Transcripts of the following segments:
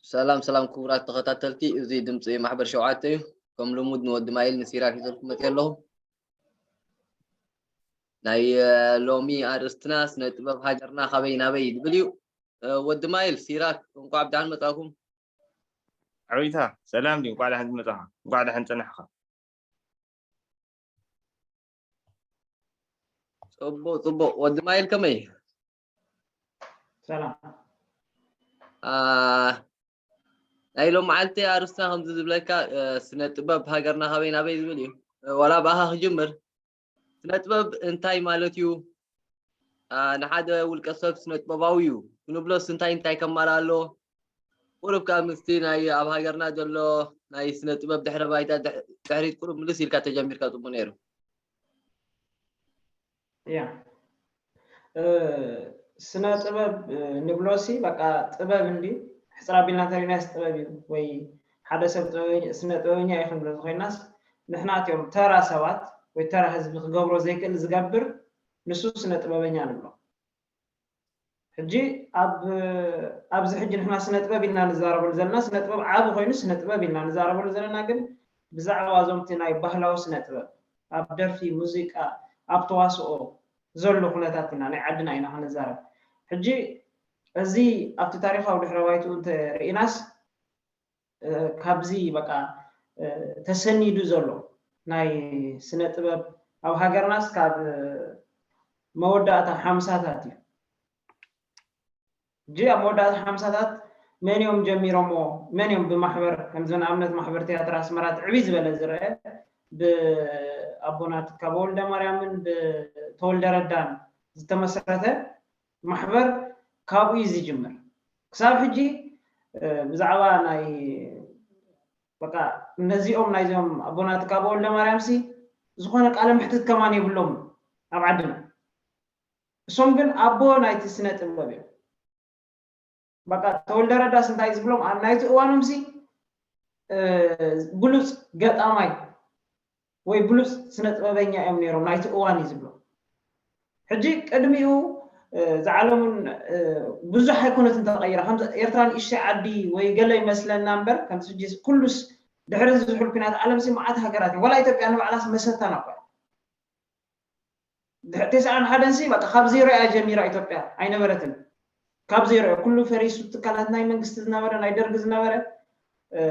ሰላም ሰላም ክቡራት ተኸታተልቲ፣ እዚ ድምፂ ማሕበር ሸውዓተ እዩ። ከም ልሙድ ንወዲ ማይል ንሲራክ ይዘልኩ መፅእ ኣለኹ። ናይ እ፣ ሎሚ ኣርእስትና ስነ ጥበብ ሃገርና ካበይ ናበይ ዝብል እዩ። እ፣ ወዲ ማይል፣ ሲራክ፣ እንኳዕ ብደሓን መጻእኩም። ዓዊታ ሰላም ድዩ? እንኳዕ ደሓን ዝመጻኻ፣ እንኳዕ ደሓን ጸናሕኻ። ጽቡቅ ጽቡቅ። ወዲ ማይል ከመይ? ሰላም። አ፣ ናይ ሎም መዓልቲ ኣርእስትና ከምዚ ዝብለካ እ፣ ስነ ጥበብ ሃገርና ካበይ ናበይ ዝብል እዩ። እ፣ ዋላ ብኣኻ ክጅምር። ስነ ጥበብ እንታይ ማለት እዩ? አ፣ ንሓደ ውልቀ ሰብ ስነ ጥበባዊ እዩ ክንብሎስ እንታይ እንታይ ከማልእ ኣለዎ? ቁሩብ ከኣ ምስቲ ናይ ኣብ ሃገርና ዘሎ ናይ ስነ ጥበብ ድሕረ ባይታ ድሕ- ድሕሪት ቁሩብ ምልስ ኢልካ ተጀሚርካ ጽቡቅ ነይሩ። ያ እ፣ ስነ ጥበብ እ፣ ንብሎሲ በቃ ጥበብ እንዲ ሕፅር ኣቢልና እንተሪናስ ጥበብ እዩ ወይ ሓደ ሰብ ጥበበኛ- ስነ ጥበበኛ እዩ ክንብሎ ተኮይናስ ንሕና እቲኦም ተራ ሰባት ወይ ተራ ህዝቢ ክገብሮ ዘይክእል ዝገብር ንሱ ስነ ጥበበኛ ንብሎ። ሕጂ ኣብ ኣብዚ ሕጂ ንሕና ስነ ጥበብ ኢልና ንዛረበሉ ዘለና ስነ ጥበብ ዓቢ ኮይኑ ስነ ጥበብ ኢልና ንዛረበሉ ዘለና ግን ብዛዕባ እዞም እቲ ናይ ባህላዊ ስነ ጥበብ ኣብ ደርፊ፣ ሙዚቃ፣ ኣብ ተዋስኦ ዘሎ ኩነታት ኢና ናይ ዓድና ኢና ክንዛረብ። ሕጂ እዚ ኣብቲ ታሪኻዊ ድሕረ ባይትኡ እንተርኢናስ እ፣ ካብዚ በቃ እ፣ ተሰኒዱ ዘሎ ናይ ስነ ጥበብ ኣብ ሃገርናስ ካብ እ፣ መወዳእታ ሓምሳታት እዩ። ሕጂ ኣብ መወዳእታ ሓምሳታት መን እዮም ጀሚሮሞ? መን እዮም ብማሕበር ከምዚ ንኣብነት ማሕበር ትያትር ኣስመራ እቲ ዕብይ ዝበለ ዝረአ ብኣቦና ትካቦ ወልደ ማርያምን ብተወልደ ረዳን ዝተመስረተ ማሕበር ካብኡ እዩ ዝጅምር። ክሳብ ሕጂ እ፣ ብዛዕባ ናይ በቃ ነዚኦም ናይዚኦም ኣቦና ትካቦ ወልደ ማርያም ሲ ዝኾነ ቃለ መሕትት ከማን የብሎም ኣብ ዓድና። እሶም ግን ኣቦ ናይቲ ስነ ጥበብ እዮም። በቃ ተወልደ ረዳስ እንታይ ዝብሎም ኣብ ናይቲ እዋኖም ሲ እ፣ ብሉፅ ገጣማይ ወይ ብሉፅ ስነ ጥበበኛ እዮም ነይሮም ናይቲ እዋን እዩ ዝብሎ። ሕጂ ቅድሚኡ እ፣ ዝዓለሙን እ፣ ብዙሕ ኣይኮነትን ተቐይራ ከም ኤርትራ ንእሽተይ ዓዲ ወይ ገለ ይመስለና እምበር ከምዚ ሕጂ ኩሉስ ድሕሪ ዝሑል ኩናት ዓለም ሲ መዓት ሃገራት እዩ። ዋላ ኢትዮጵያ ንባዕላስ መሰታና እኳ ድሕ- ተስዓን ሓደን ሲ በቃ ካብ ዜሮ እያ ጀሚራ ኢትዮጵያ ኣይነበረትን። ካብ ዜሮ እያ ኩሉ ፈሪሱ ትካላት ናይ መንግስቲ ዝነበረ ናይ ደርጊ ዝነበረ እ፣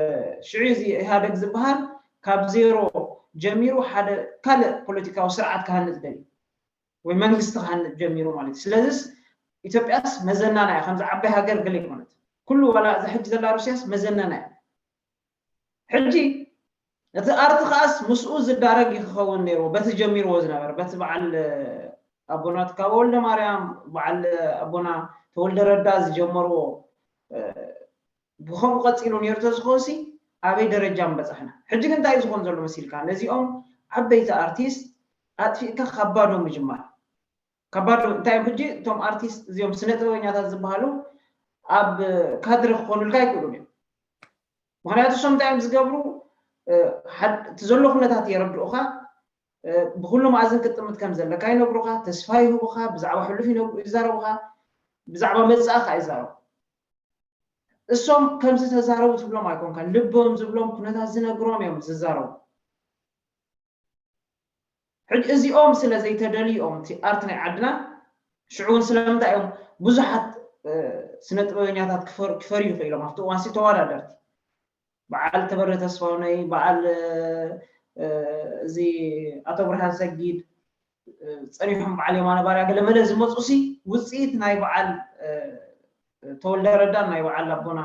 ሽዑ እዚ ኢህኣደግ ዝበሃል ካብ ዜሮ ጀሚሩ ሓደ ካልእ ፖለቲካዊ ስርዓት ክሃንፅ ደልዩ ወይ መንግስቲ ክሃንፅ ጀሚሩ ማለት እዩ። ስለዚስ ኢትዮጵያስ መዘናና እያ ከምዚ ዓባይ ሃገር ገለ ይኮነት ኩሉ ዋላ እዛ ሕጂ ዘላ ሩስያስ መዘናና እያ። ሕጂ እቲ ኣርቲ ከኣስ ምስኡ ዝዳረግ እዩ ክኸውን ነይርዎ በቲ ጀሚርዎ ዝነበረ በቲ በዓል ኣቦና ትካቦ ወልደ ማርያም በዓል ኣቦና ተወልደ ረዳ ዝጀመርዎ እ፣ ብከምኡ ቀፂሉ ነይሩ ተዝኾንሲ ኣበይ ደረጃ ምበፃሕና። ሕጂ ግን እንታይ እዩ ዝኾን ዘሎ መሲልካ ነዚኦም ዓበይቲ ኣርቲስት ኣጥፊእካ ካብ ባዶ ምጅማር ካብ ባዶ እንታይ እዮም ሕጂ እቶም ኣርቲስት እዚኦም ስነ ጥበበኛታት ዝበሃሉ ኣብ ካድረ ክኾኑልካ ኣይክእሉን እዮም። ምክንያቱ እሶም እንታይ እዮም ዝገብሩ እቲ ዘሎ ኩነታት የረድኡካ ብኩሉ መኣዝን ክትጥምት ከም ዘለካ ይነግሩካ ተስፋ ይህቡካ ብዛዕባ ሕሉፍ ይነግሩ ይዛረቡካ ብዛዕባ መፅኣ ከዓ ይዛረቡ እሶም ከምዚ ተዛረቡ ትብሎም ኣይኮንካ ልቦም ዝብሎም ኩነታት ዝነግሮም እዮም ዝዛረቡ ሕጂ እዚኦም ስለ ዘይተደልዩ እዮም እቲ ኣርት ናይ ዓድና ሽዑ እውን ስለምንታይ እዮም ብዙሓት ስነ ጥበበኛታት ክፈርዩ ይኽእሎም ኣብቲ እዋንሲ ተወዳደርቲ በዓል ተበረ ተስፋውነይ በዓል እዚ ኣቶ ብርሃን ሰጊድ ፀኒሖም በዓል የማነ ባርያ ገለመለ ዝመፁ ሲ ውፅኢት ናይ በዓል ተወልደ ረዳን ናይ በዓል ኣቦና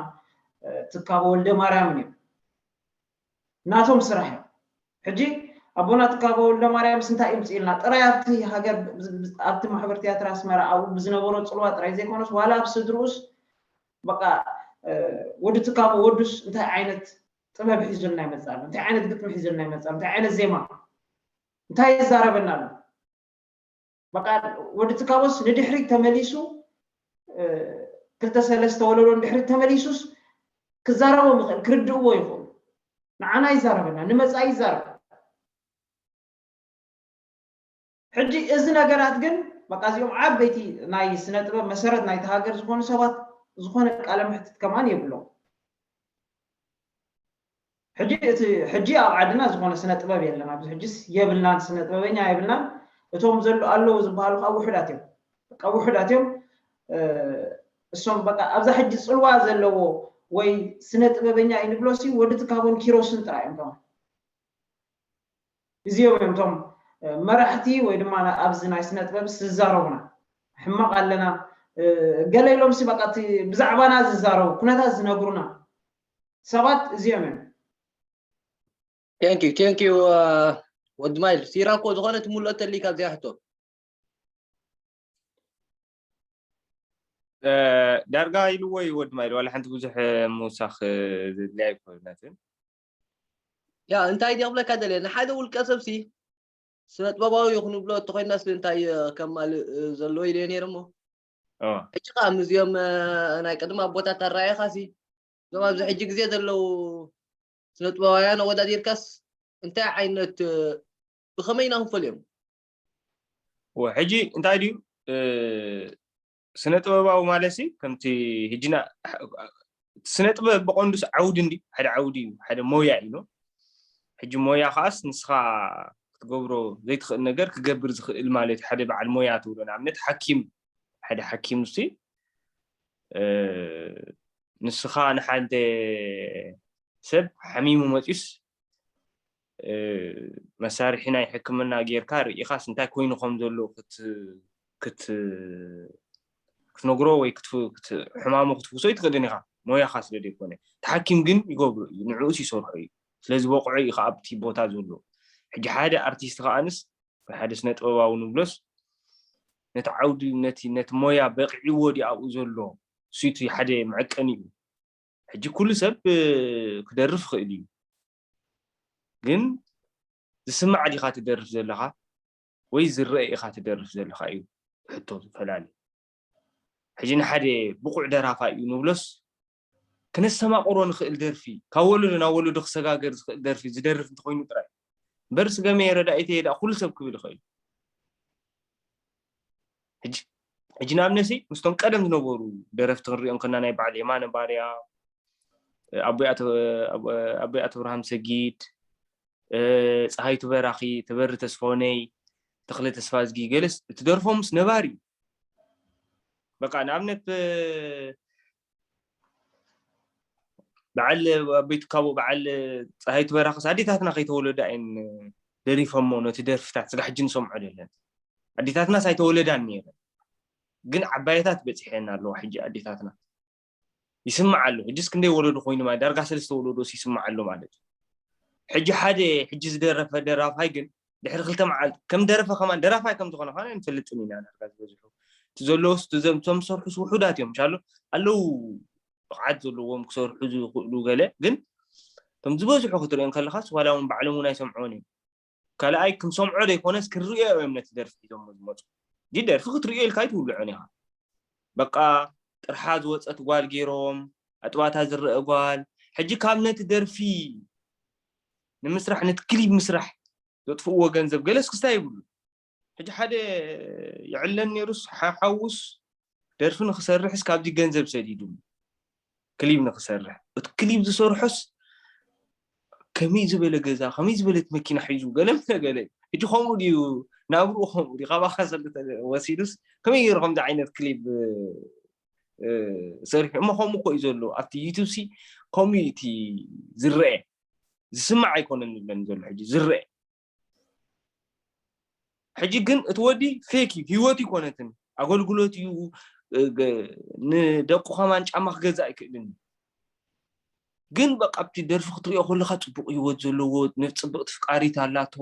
ትካቦ ወልደ ማርያምን እዮም ናቶም ስራሕ እዮም ሕጂ ኣቦና ትካቦ ወልደ ማርያምስ እንታይ ይምፅእልና ጥራይ ኣብቲ ሃገር ኣብቲ ማሕበር ትያትር ኣስመራ ኣብኡ ብዝነበሮ ፅልዋ ጥራይ ዘይኮነስ ዋላ ኣብ ስድርኡስ በቃ ወዲ ትካቦ ወዱስ እንታይ ዓይነት ጥበብ ሒዙልና ይመፅእ ኣሎ እንታይ ዓይነት ግጥሚ ሒዙልና ይመፅእ ኣሎ እንታይ ዓይነት ዜማ እንታይ ይዛረበና ኣሎ በቃ ወዲ ትካቦስ ንድሕሪት ተመሊሱ ክልተ ሰለስተ ወለዶ ንድሕሪት ተመሊሱስ ክዛረቦም ይኽእል ክርድእዎ ይኽእሉ ንዓና ይዛረበና ንመፃኢ ይዛረብ ሕጂ እዚ ነገራት ግን በቃ እዚኦም ዓበይቲ ናይ ስነ ጥበብ መሰረት ናይቲ ሃገር ዝኾኑ ሰባት ዝኾነ ቃለ ምሕትት ከማን የብሎም ሕጂ እቲ ሕጂ ኣብ ዓድና ዝኾነ ስነ ጥበብ የለን። ኣብዚ ሕጅስ የብልናን፣ ስነ ጥበበኛ የብልናን። እቶም ዘሎ ኣለዉ ዝበሃሉ ከዓ ውሑዳት እዮም። በቃ ውሑዳት እዮም። እሶም በቃ ኣብዛ ሕጂ ጽልዋ ዘለዎ ወይ ስነ ጥበበኛ እዩ ንብሎ ሲ ወዲ ትካቦን ኪሮስን ጥራይ እዮም። እዚኦም እዮም እቶም መራሕቲ ወይ ድማ ኣብዚ ናይ ስነ ጥበብ ዝዛረቡና። ሕማቕ ኣለና ገለ ኢሎም ሲ በቃ ብዛዕባና ዝዛረቡ ኩነታት ዝነግሩና ሰባት እዚኦም እዮም። Thank you, thank you. ወዲ ማይል ሲራኮ ዝኾነ ትምልኦ ተልካ እዚኣ ሕቶ። ዳርጋ ኢልዎ እዩ ወዲ ማይል፣ ዋላ ሓንቲ ብዙሕ ምውሳኽ ዘድልያ ኣይኮነትን። ያ እንታይ ድየ ክብለካ ደልየ፣ ንሓደ ውልቀ ሰብ ሲ ስነ ጥበባዊ ይኹን ብሎ እተኮይና ስ እንታይ ከማልእ ዘለዎ ኢለ ነይረ እሞ ሕጂ ከዓ ምስዚኦም ናይ ቅድሚ ኣቦታት ኣረኣየኻ ሲ እዞም ኣብዚ ሕጂ ግዜ ዘለዉ ስነ ጥበባውያን ኣወዳዲርካስ እንታይ ዓይነት ብኸመይ ኢና ክንፈልዮም? ሕጂ እንታይ ድዩ ስነ ጥበባዊ ማለት ሲ ከምቲ ሕጂና ስነ ጥበብ ብቐንዱስ ዓውዲ እንዲ ሓደ ዓውዲ እዩ፣ ሓደ ሞያ እዩ። ሕጂ ሞያ ከዓስ ንስኻ ክትገብሮ ዘይትኽእል ነገር ክገብር ዝኽእል ማለት ሓደ በዓል ሞያ ትብሎ። ንኣብነት ሓኪም፣ ሓደ ሓኪም ሲ ንስኻ ንሓደ ሰብ ሓሚሙ መፂኡስ መሳርሒ ናይ ሕክምና ጌርካ ርኢኻስ እንታይ ኮይኑ ከም ዘሎ ክትነግሮ ወይ ሕማሙ ክትፍውሶ ይትኽእልን ኢኻ፣ ሞያኻ ስለ ዘይኮነ። ተሓኪም ግን ይገብሮ እዩ፣ ንዕኡስ ይሰርሖ እዩ። ስለዚ በቑዑ እዩ ኣብቲ ቦታ ዘሎ። ሕጂ ሓደ ኣርቲስት ከኣንስ ወይ ሓደ ስነ ጥበባዊ ንብሎስ ነቲ ዓውዲ ነቲ ሞያ በቂዕዎ ድዩ ኣብኡ ዘሎ? እሱ እቲ ሓደ መዐቀኒ እዩ። ሕጂ ኩሉ ሰብ ክደርፍ ይኽእል እዩ፣ ግን ዝስማዕ ዲኻ ትደርፍ ዘለኻ ወይ ዝረአ ኢኻ ትደርፍ ዘለኻ እዩ ሕቶ ዝፈላለ። ሕጂ ንሓደ ብቑዕ ደራፋይ እዩ ንብሎስ ክነስተማቕሮ ንኽእል ደርፊ፣ ካብ ወለዶ ናብ ወለዶ ክሰጋገር ዝኽእል ደርፊ ዝደርፍ እንተኾይኑ ጥራይ እምበር ስገመ ረዳኢተየ ደኣ ኩሉ ሰብ ክብል ይኽእል። ሕጂ ንኣብነሲ ምስቶም ቀደም ዝነበሩ ደረፍቲ ክንሪኦ እንከና ናይ በዓል የማነ ባርያ፣ ኣቦይ ኣቶ ብርሃም ሰጊድ፣ ፀሃይቱ በራኺ፣ ተበሪ ተስፋውነይ፣ ተኽለ ተስፋዝጊ ገለስ እቲ ደርፎምስ ነባሪ እዩ። በቃ ንኣብነት በዓል ኣበይ ትካቦ በዓል ፀሃይቱ በራኽስ ኣዴታትና ከይተወለዳ እየን ደሪፈሞ ነቲ ደርፍታት ስጋ ሕጂ ንሰምዖ ደለን ኣዴታትናስ ኣይተወለዳን ነይረን ግን ዓባየታት በፂሐን ኣለዋ ሕጂ ኣዴታትና ይስማዕ ኣሎ ሕጂስ ክንደይ ወለዶ ኮይኑ ማለት ዳርጋ ሰለስተ ወለዶስ ይስማዕ ኣሎ ማለት እዩ ሕጂ ሓደ ሕጂ ዝደረፈ ደራፋይ ግን ድሕሪ ክልተ መዓልቲ ከም ደረፈ ከማን ደራፋይ ከም ዝኾነ ከማን ኣይንፈልጥን ኢና ዳርጋ ዝበዝሑ እቲ ዘለዎስ እቶም ዝሰርሑስ ውሑዳት እዮም ሻሎ ኣለዉ ብቕዓት ዘለዎም ክሰርሑ ዝኽእሉ ገለ ግን እቶም ዝበዝሑ ክትሪኦም ከለኻስ ዋላ እውን ባዕሎም እውን ኣይሰምዕዎን እዮም ካልኣይ ክንሰምዖ ዘይኮነስ ክንርእዮ እዮም ነቲ ደርፊ ሒዞሞ ዝመፁ እንጂ ደርፊ ክትርእዮ ኢልካ ኣይትውልዖን ኢኻ በቃ ጥርሓ ዝወፀት ጓል ገይሮም ኣጥባታ ዝረአ ጓል ሕጂ ካብ ነቲ ደርፊ ንምስራሕ ነቲ ክሊፕ ምስራሕ ዘጥፍእዎ ገንዘብ ገለስ ክስታይ ይብሉ ሕጂ ሓደ ይዕለን ነይሩስ ሓሓውስ ደርፊ ንክሰርሕስ ካብዚ ገንዘብ ሰዲዱ ክሊብ ንክሰርሕ እቲ ክሊብ ዝሰርሖስ ከመይ ዝበለ ገዛ ከመይ ዝበለት መኪና ሒዙ ገለ ገለ ሕጂ ከምኡ ድዩ ናብርኡ ከምኡ ድዩ ካባካ ዘሎ ወሲዱስ ከመይ ገይሩ ከምዚ ዓይነት ክሊብ ሰሪሑ እሞ ከምኡ እኮ እዩ ዘሎ ኣብቲ ዩቱብ ሲ ከምኡ እቲ ዝረአ ዝስማዕ ኣይኮነን ዝብለኒ ዘሎ ሕጂ ዝረአ ሕጂ ግን እቲ ወዲ ፌክ እዩ ህይወቱ ይኮነትን ኣገልግሎት እዩ ንደቁ ከማን ጫማ ክገዛ ኣይክእልን ግን በቃ ኣብቲ ደርፊ ክትሪኦ ከለካ ፅቡቅ ህይወት ዘለዎ ጽብቅቲ ፍቃሪት ኣላቶ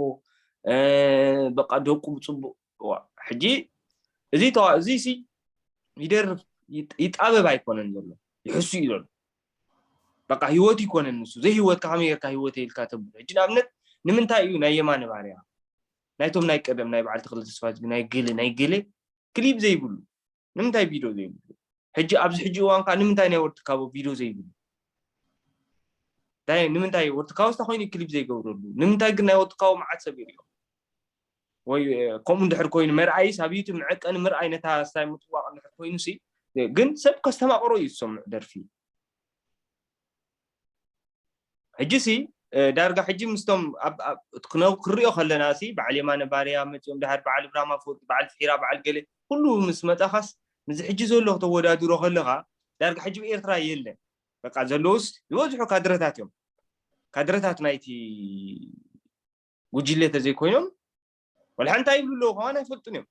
በቃ ደቁ ብፅቡቅ ሕጂ እዚ እዚ ይደርፍ ይጣበብ ኣይኮነን ዘሎ ይሕሱ እዩ ዘሎ በቃ ህይወት ይኮነን ንሱ ዘይ ህይወትካ ከመይ ጌርካ ህይወት ኢልካ ተብሎ ሕጂ ንኣብነት ንምንታይ እዩ ናይ የማነ ባርያ ናይቶም ናይ ቀደም ናይ በዓል ተክለ ተስፋ ናይ ገለ ናይ ገለ ክሊፕ ዘይብሉ ንምንታይ ቪድዮ ዘይብሉ ሕጂ ኣብዚ ሕጂ እዋን ከዓ ንምንታይ ናይ ወርትካቦ ቪድዮ ዘይብሉ ንምንታይ ወርትካቦ ስታ ኮይኑ ክሊፕ ዘይገብረሉ ንምንታይ ግን ናይ ወርትካቦ መዓት ሰብ ይሪኦ ወይ ከምኡ እንድሕር ኮይኑ መርኣይስ ኣብ ዩቱብ መዐቀኒ ምርኣይ ነታ ስታይ ምጥዋቅ እንድሕር ኮይኑ ሲ ግን ሰብ ከስተማቅሮ እዩ ዝሰምዕ ደርፊ ሕጂ ሲ ዳርጋ ሕጂ ምስቶም ክነው ክሪኦ ከለና ሲ በዓል የማነ ባርያ መፅኦም ድሓር በዓል ብራማ ፎርድ በዓል ፍሒራ በዓል ገለ ኩሉ ምስ መፃኻስ ምስዚ ሕጂ ዘሎ ክተወዳድሮ ከለኻ ዳርጋ ሕጂ ብኤርትራ የለን። በቃ ዘለውስ ዝበዝሑ ካድረታት እዮም። ካድረታት ናይቲ ጉጅለ ተዘይኮይኖም ወላ ሓንቲ ይብሉ ኣለዉ ከማን ኣይፈልጡን እዮም።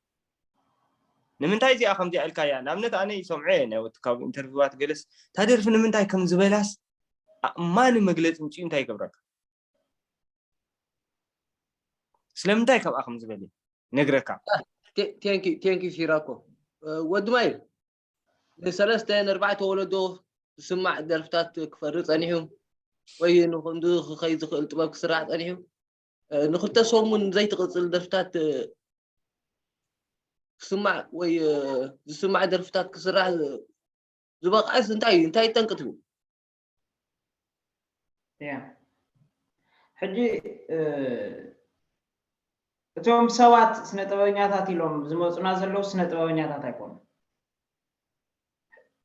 ንምንታይ እዚኣ ከምዚኣ ኢልካያ ንኣብነት ኣነ ይሰምዖ እየ ናይ ወትካዊ ኢንተርቪዋት ገለስ እታ ደርፊ ንምንታይ ከም ዝበላስ ማን መግለፂ ምፅኡ እንታይ ይገብረካ ስለምንታይ ከምኣ ከም ዝበለ ነግረካ። ቴንኪ ፊራኮ ወዲ ማይል ንሰለስተ ንኣርባዕተ ወለዶ ዝስማዕ ደርፍታት ክፈሪ ፀኒሑ ወይ ንክንዱ ክኸይ ዝኽእል ጥበብ ክስራሕ ፀኒሑ ንክልተ ሰሙን ዘይትቕፅል ደርፍታት ክስማዕ ወይ ዝስማዕ ደርፍታት ክስራሕ ዝበቕዐስ እንታይ እዩ እንታይ ጠንቂ ትብል? ሕጂ እቶም ሰባት ስነ ጥበበኛታት ኢሎም ዝመፁና ዘለዉ ስነ ጥበበኛታት ኣይኮኑ።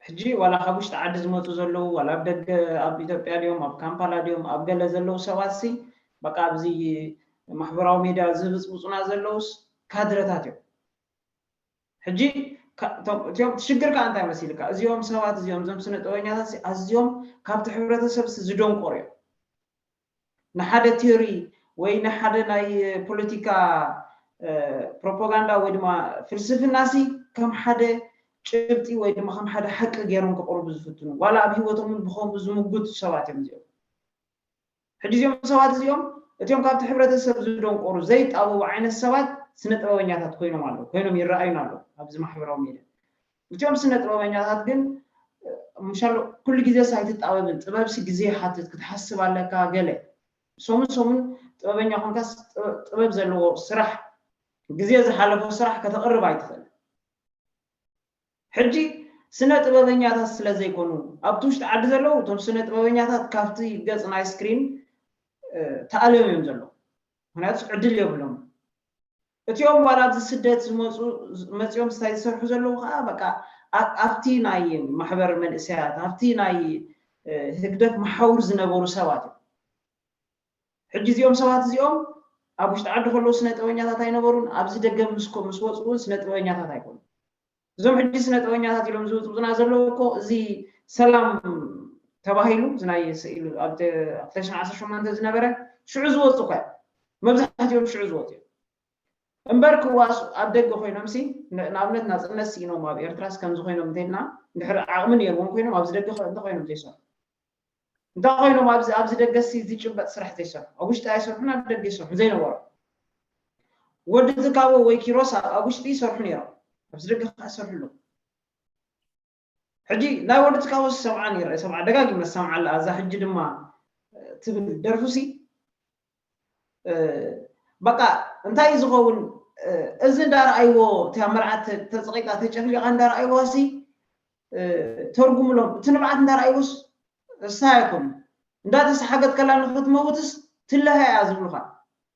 ሕጂ ዋላ ካብ ውሽጢ ዓዲ ዝመፁ ዘለዉ ዋላ ኣብ ደገ ኣብ ኢትዮጵያ ድዮም ኣብ ካምፓላ ድዮም ኣብ ገለ ዘለዉ ሰባት ሲ በቃ ኣብዚ ማሕበራዊ ሚድያ ዝብፅብፁና ዘለዉስ ካድረታት እዮም። ሕጂ እቲኦም ሽግር ከዓ እንታይ መሲልካ እዚኦም ሰባት እዚኦም እዞም ስነ ጥበበኛታት ኣዝዮም ካብቲ ሕብረተሰብ ዝደንቆሩ እዮም። ንሓደ ቲዮሪ ወይ ንሓደ ናይ ፖለቲካ ፕሮፓጋንዳ ወይ ድማ ፍልስፍና ሲ ከም ሓደ ጭብጢ ወይ ድማ ከም ሓደ ሓቂ ገይሮም ከቕርቡ ዝፍትኑ ዋላ ኣብ ሂወቶም እውን ብኸምኡ ዝምጉቱ ሰባት እዮም እዚኦም። ሕጂ እዚኦም ሰባት እዚኦም እቲኦም ካብቲ ሕብረተሰብ ዝደንቆሩ ዘይጣበቡ ዓይነት ሰባት ስነ ጥበበኛታት ኮይኖም ኣለዉ ኮይኖም ይረኣዩን ኣለዉ ኣብዚ ማሕበራዊ ሚድያ። እቲኦም ስነ ጥበበኛታት ግን ምሻሎ ኩሉ ግዜ ሲ ኣይትጣበብን ጥበብ ሲ ግዜ ይሓትት ክትሓስብ ኣለካ ገለ ሰሙን ሰሙን ጥበበኛ ኮንካ ጥበብ ዘለዎ ስራሕ ግዜ ዝሓለፎ ስራሕ ከተቕርብ ኣይትኽእል። ሕጂ ስነ ጥበበኛታት ስለ ዘይኮኑ ኣብቲ ውሽጢ ዓዲ ዘለዉ እቶም ስነ ጥበበኛታት ካብቲ ገፅ ናይ ስክሪን ተኣልዮም እዮም ዘለዉ ምክንያቱ ዕድል የብሎም። እቲኦም ዋላ ኣብዚ ስደት ዝመፁ መፂኦም ስታይ ዝሰርሑ ዘለዉ ከዓ በቃ ኣብቲ ናይ ማሕበር መንእሰያት ኣብቲ ናይ ህግደፍ መሓውር ዝነበሩ ሰባት እዮም። ሕጂ እዚኦም ሰባት እዚኦም ኣብ ውሽጢ ዓዲ ከለዉ ስነ ጥበበኛታት ኣይነበሩን ኣብዚ ደገ ምስ ምስ ወፁ እውን ስነ ጥበበኛታት ኣይኮኑ። እዞም ሕጂ ስነ ጥበበኛታት ኢሎም ዝውፅብፁና ዘለዉ እኮ እዚ ሰላም ተባሂሉ ናይ ስኢሉ ኣብ ክልተ ሽሕን ዓሰርተ ሸሞንተን ዝነበረ ሽዑ ዝወፁ እኳ እዮም። መብዛሕትኦም ሽዑ ዝወፁ እዮም። እምበር ክዋሱ ኣብ ደገ ኮይኖም ሲ ንኣብነት ናፅነት ስኢኖም ኣብ ኤርትራስ ከምዚ ኮይኖም እንተልና ድሕሪ ዓቕሚ ነይርዎም ኮይኖም ኣብዚ ደገ እንተ ኮይኖም ዘይሰርሑ እንታይ ኮይኖም ኣብዚ ኣብዚ ደገ ሲ ዝጭበጥ ስራሕ ዘይሰርሑ ኣብ ውሽጢ ኣይሰርሑን ኣብ ደገ ይሰርሑ ዘይነበሩ ወዲ ዝካቦ ወይ ኪሮስ ኣብ ውሽጢ ይሰርሑ ነይሮም ኣብዚ ደገ ከዓ ይሰርሑ ኣለዉ። ሕጂ ናይ ወዲ ትካቦ ዝሰምዓ ነይረ ሰምዓ ደጋጊመ ዝሰምዓ ኣላ እዛ ሕጂ ድማ ትብል ደርፉሲ በቃ እንታይ እዩ ዝኸውን እዚ እንዳረኣይዎ እቲያ መርዓት ተፀቂጣ ተጨፍሊቃ እንዳረኣይዋ ሲ ተርጉምሎም እቲ ንብዓት እንዳረኣይዎስ እሳ ኣይኮኑ እንዳተሰሓገት ከላ ንክትመውትስ ትለሀ እያ ዝብሉካ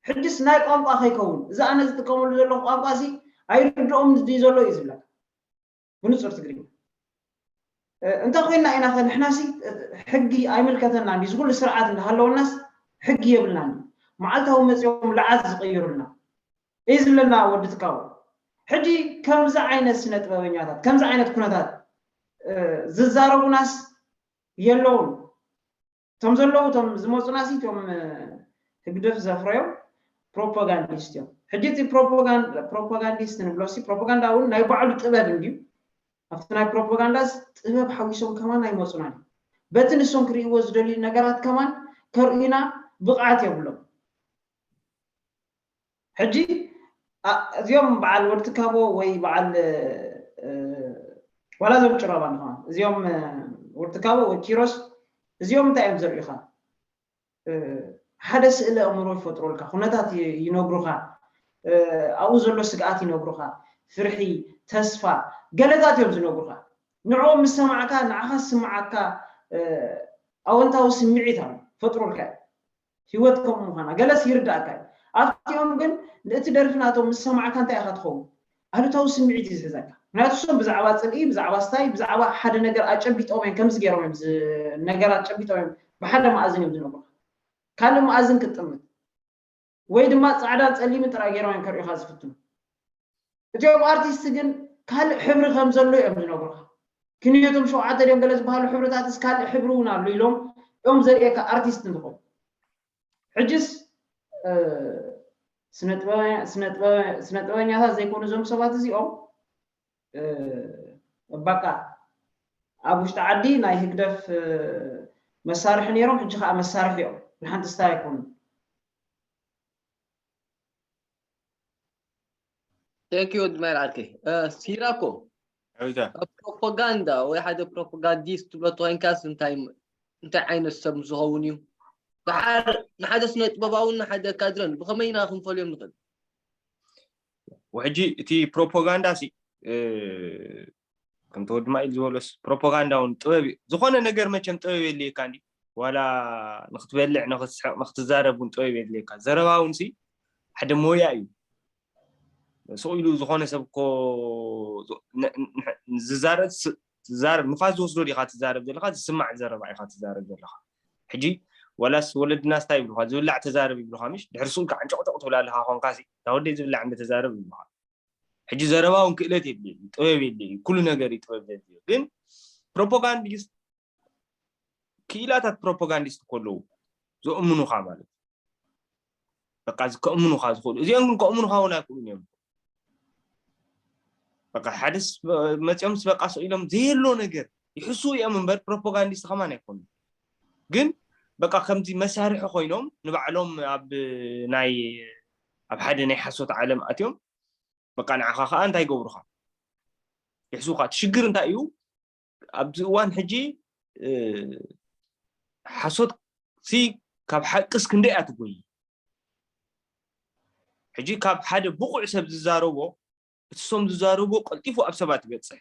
ሕጅስ ናይ ቋንቋ ከይከውን እዚ ኣነ ዝጥቀመሉ ዘለኹ ቋንቋ ሲ ኣይርድኦም ድዩ ዘሎ እዩ ዝብለካ ብንጹር ትግርኛ እንተ ኮይና ኢና ከ ንሕናሲ ሕጊ ኣይምልከተና እንዲ ዝኩሉ ስርዓት እንዳሃለወናስ ሕጊ የብልናን መዓልታዊ መፂኦም ለዓት ዝቀይሩልና እዩ ዝብለና ወዲ ትካቦ ሕጂ ከምዚ ዓይነት ስነ ጥበበኛታት ከምዚ ዓይነት ኩነታት ዝዛረቡናስ የለውን እቶም ዘለዉ እቶም ዝመፁና ሲ እቶም ህግደፍ ዘፍረዮም ፕሮፓጋንዲስት እዮም ሕጂ እቲ ፕሮፓጋንዲስት ንብሎ ሲ ፕሮፓጋንዳ እውን ናይ ባዕሉ ጥበብ እንድዩ ኣብቲ ናይ ፕሮፓጋንዳስ ጥበብ ሓዊሶም ከማን ኣይመፁናን እዩ በቲ ንሶም ክርእይዎ ዝደልዩ ነገራት ከማን ከርእዩና ብቕዓት የብሎም ሕጂ እዚኦም በዓል ወድትካቦ ወይ በዓል ዋላ ዞም ጭራባ ንኸ እዚኦም ወድትካቦ ወይ ኪሮስ እዚኦም እንታይ እዮም ዘርእዩኻ ሓደ ስእለ ኣእምሮ ይፈጥሩልካ ኩነታት ይነግሩኻ ኣብኡ ዘሎ ስግኣት ይነግሩኻ ፍርሒ ተስፋ ገለታት እዮም ዝነግሩኻ ንዕኦም ምስ ሰማዕካ ንዓኻ ዝስምዓካ ኣወንታዊ ስምዒት ኣሎ ፈጥሩልካ እዩ ህይወት ከምኡ ምዃና ገለስ ይርዳእካ እዩ ኣብቲኦም ግን እቲ ደርፊ ናቶም ምስ ሰማዕካ እንታይ ኢኻ ትኸውን ኣሉታዊ ስምዒት እዩ ዝሕዘካ ምክንያቱ እሶም ብዛዕባ ፅልኢ ብዛዕባ ስታይ ብዛዕባ ሓደ ነገር ኣጨቢጦም እዮም ከምዚ ገይሮም እዮም ነገር ኣጨቢጦም እዮም ብሓደ መኣዝን እዮም ዝነግሩካ ካልእ መኣዝን ክትጥምት ወይ ድማ ፃዕዳን ፀሊምን ጥራይ ገይሮም እዮም ከርእዩኻ ዝፍትኑ። እቲኦም ኣርቲስት ግን ካልእ ሕብሪ ከም ዘሎ እዮም ዝነግሩኻ። ክንዮቶም ሸውዓተ ድዮም ገለ ዝበሃሉ ሕብርታትስ ካልእ ሕብሪ እውን ኣሎ ኢሎም እዮም ዘርእየካ ኣርቲስት እንትኾን። ሕጅስ ስነ ጥበበኛታት ዘይኮኑ እዞም ሰባት እዚኦም በቃ ኣብ ውሽጢ ዓዲ ናይ ህግደፍ መሳርሒ ነይሮም፣ ሕጂ ከዓ መሳርሒ እዮም። ንሓንቲ ስታይ ኣይኮኑ። Thank you ድማይር ዓርከይ። ሲራኮ ፕሮፓጋንዳ ወይ ሓደ ፕሮፓጋንዲስት ትብሎ ተኮይንካስ እንታይ እንታይ ዓይነት ሰብ ምስ ዝኸውን እዩ? ድሓር ንሓደ ስነ ጥበባውን ንሓደ ካድረን ብኸመይ ኢና ክንፈልዮም ንኽእል? ሕጂ እቲ ፕሮፓጋንዳ ሲ ከምቲ ወዲ ማኢል ዝበሎስ ፕሮፓጋንዳ እውን ጥበብ እዩ። ዝኾነ ነገር መቸም ጥበብ የድልየካ እንዲ ዋላ ንክትበልዕ ንክትስሕቅ ንክትዛረብ እውን ጥበብ የድልየካ። ዘረባ እውን ሲ ሓደ ሞያ እዩ። ስቕ ኢሉ ዝኾነ ሰብ እኮ ዝዛረብ ትዛረብ ንፋስ ዝወስዶ ዲኻ ትዛረብ ዘለኻ? ዝስማዕ ዘረባ ኢኻ ትዛረብ ዘለኻ። ሕጂ ዋላስ ወለድና ስታይ ይብሉኻ ዝብላዕ ተዛረብ ይብሉኻ ምሽ ድሕሪ ስቕ ኢልካ ዕንጨቕጨቕ ትብል ኣለኻ ኮንካ ሲ እታ ወደይ ዝብላዕ እንደ ተዛረብ ይብሉኻ። ሕጂ ዘረባ እውን ክእለት የድልየ ጥበብ የድልየ ኩሉ ነገር እዩ ጥበብ ዘድልዮ። ግን ፕሮፓጋንዲስት ክኢላታት ፕሮፓጋንዲስት እኮ ኣለዉ ዘእምኑኻ ማለት እዩ። በቃ ከእምኑኻ ዝኽእሉ እዚኦም ግን ከእምኑኻ እውን ኣይክእሉን እዮም። በቃ ሓደስ መፂኦም ምስ በቃ ስቕ ኢሎም ዘየሎ ነገር ይሕሱ እዮም እምበር ፕሮፓጋንዲስት ከማን ኣይኮኑን። ግን በቃ ከምዚ መሳርሒ ኮይኖም ንባዕሎም ኣብ ናይ ኣብ ሓደ ናይ ሓሶት ዓለም ኣትዮም በቃ ንዓኻ ከዓ እንታይ ይገብሩኻ ይሕሱኻ። እቲ ሽግር እንታይ እዩ? ኣብዚ እዋን ሕጂ ሓሶት ሲ ካብ ሓቅስ ክንደይ እያ ትጎይ? ሕጂ ካብ ሓደ ብቑዕ ሰብ ዝዛረቦ እቲ ሶም ዝዛረቦ ቀልጢፉ ኣብ ሰባት ይበፅሕ።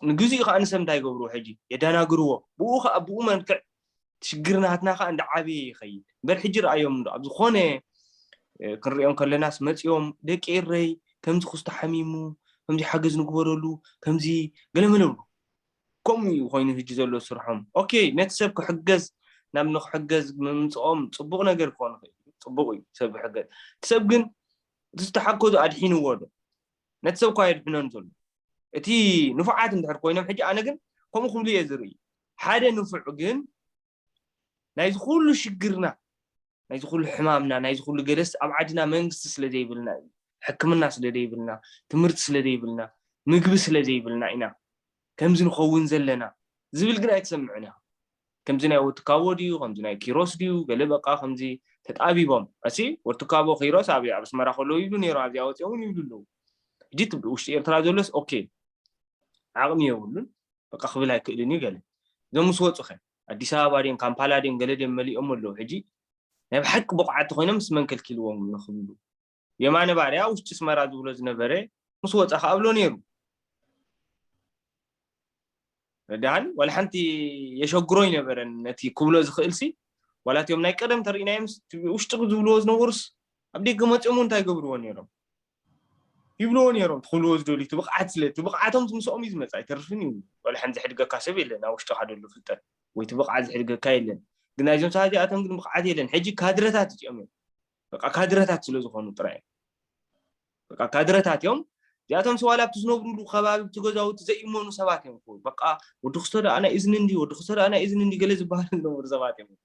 ንግዜኡ ከዓ ንሰብ እንታይ ይገብርዎ? ሕጂ የደናግርዎ። ብኡ ከዓ ብኡ መልክዕ ሽግርናትና ከዓ እንዳዓበየ ይኸይድ እምበር ሕጂ ረኣዮም ዶ ኣብ ዝኾነ ክንሪኦም ከለናስ መፂኦም ደቂ ኤረይ ከምዚ ክስቶ ሓሚሙ ከምዚ ሓገዝ ንግበረሉ ከምዚ ገለመለ ብሉ። ከምኡ እዩ ኮይኑ ሕጂ ዘሎ ስርሖም። ኦኬ ነቲ ሰብ ክሕገዝ ናብ ንክሕገዝ ምምፅኦም ፅቡቕ ነገር ክኾን ይኽእል እዩ። ፅቡቕ እዩ ሰብ ክሕገዝ። እቲ ሰብ ግን እቲ ዝተሓገዙ ኣድሒንዎ ዶ? ነቲ ሰብ እኳ የድሕኖን ዘሎ እቲ ንፉዓት እንድሕር ኮይኖም ሕጂ ኣነ ግን ከምኡ ክብሉ እየ ዝርኢ። ሓደ ንፉዕ ግን ናይዚ ኩሉ ሽግርና ናይዚ ኩሉ ሕማምና ናይዚ ኩሉ ገለስ ኣብ ዓድና መንግስቲ ስለ ዘይብልና እዩ። ሕክምና ስለ ዘይብልና፣ ትምህርቲ ስለ ዘይብልና፣ ምግቢ ስለ ዘይብልና ኢና ከምዚ ንኸውን ዘለና ዝብል ግን ኣይትሰምዕን ኢኻ። ከምዚ ናይ ወትካቦ ድዩ ከምዚ ናይ ኪሮስ ድዩ ገለ በቃ ከምዚ ተጣቢቦም እሲ ወትካቦ ኪሮስ ኣብ ኣብ ኣስመራ ከለዉ ይብሉ ነይሮም ኣብዚኣ ወፂኦም እውን ይብሉ ኣለዉ። ሕጂ ውሽጢ ኤርትራ ዘሎስ ኦኬ ዓቕሚ የብሉን በቃ ክብል ኣይክእልን እዩ ገለ እዞም ምስ ወፁ ከ ኣዲስ ኣበባ ድዮም ካምፓላ ድዮም ገለ ድዮም መሊኦም ኣለዉ ሕጂ ናይ ብሓቂ ብቑዓት ተኮይኖም ምስ መን ከልኪልዎም ንክብሉ የማነ ባርያ ውሽጢ ኣስመራ ዝብሎ ዝነበረ ምስ ወፃ ከኣ እብሎ ነይሩ ረዳሃኒ ዋላ ሓንቲ የሸግሮ ኣይነበረን ነቲ ክብሎ ዝክእል ሲ ዋላ እቲኦም ናይ ቀደም ተሪኢናዮም ውሽጢ ዝብልዎ ዝነበሩስ ኣብ ደገ መፂኦም እንታይ ገብርዎ ነይሮም ይብልዎ ነይሮም ትኽብልዎ ዝደልዩ እቲ ብቕዓት ስለ እቲ ብቕዓቶም ምስኦም እዩ ዝመፅእ ኣይተርፍን እዩ ዋላ ሓንቲ ዘሕድገካ ሰብ የለን ኣብ ውሽጥኻ ደሎ ፍልጠት ወይ እቲ ብቕዓት ዘሕድገካ የለን ግን ናይዞም ሰባት እዚኣቶም ግን ብቕዓት የለን ሕጂ ካድረታት እዚኦም እዮም በቃ ካድረታት ስለ ዝኾኑ ጥራይ እዮም በቃ ካድረታት እዮም እዚኣቶም ስዋላ ኣብቲ ዝነብሩሉ ከባቢ እቲ ገዛውቲ ዘይእመኑ ሰባት እዮም ክው በቃ ወዲ ክስቶ ደኣ ናይ እዝኒ እንዲ ወዲ ክስቶ ደኣ ናይ እዝኒ እንዲ ገለ ዝበሃሉ ዝነበሩ ሰባት እዮም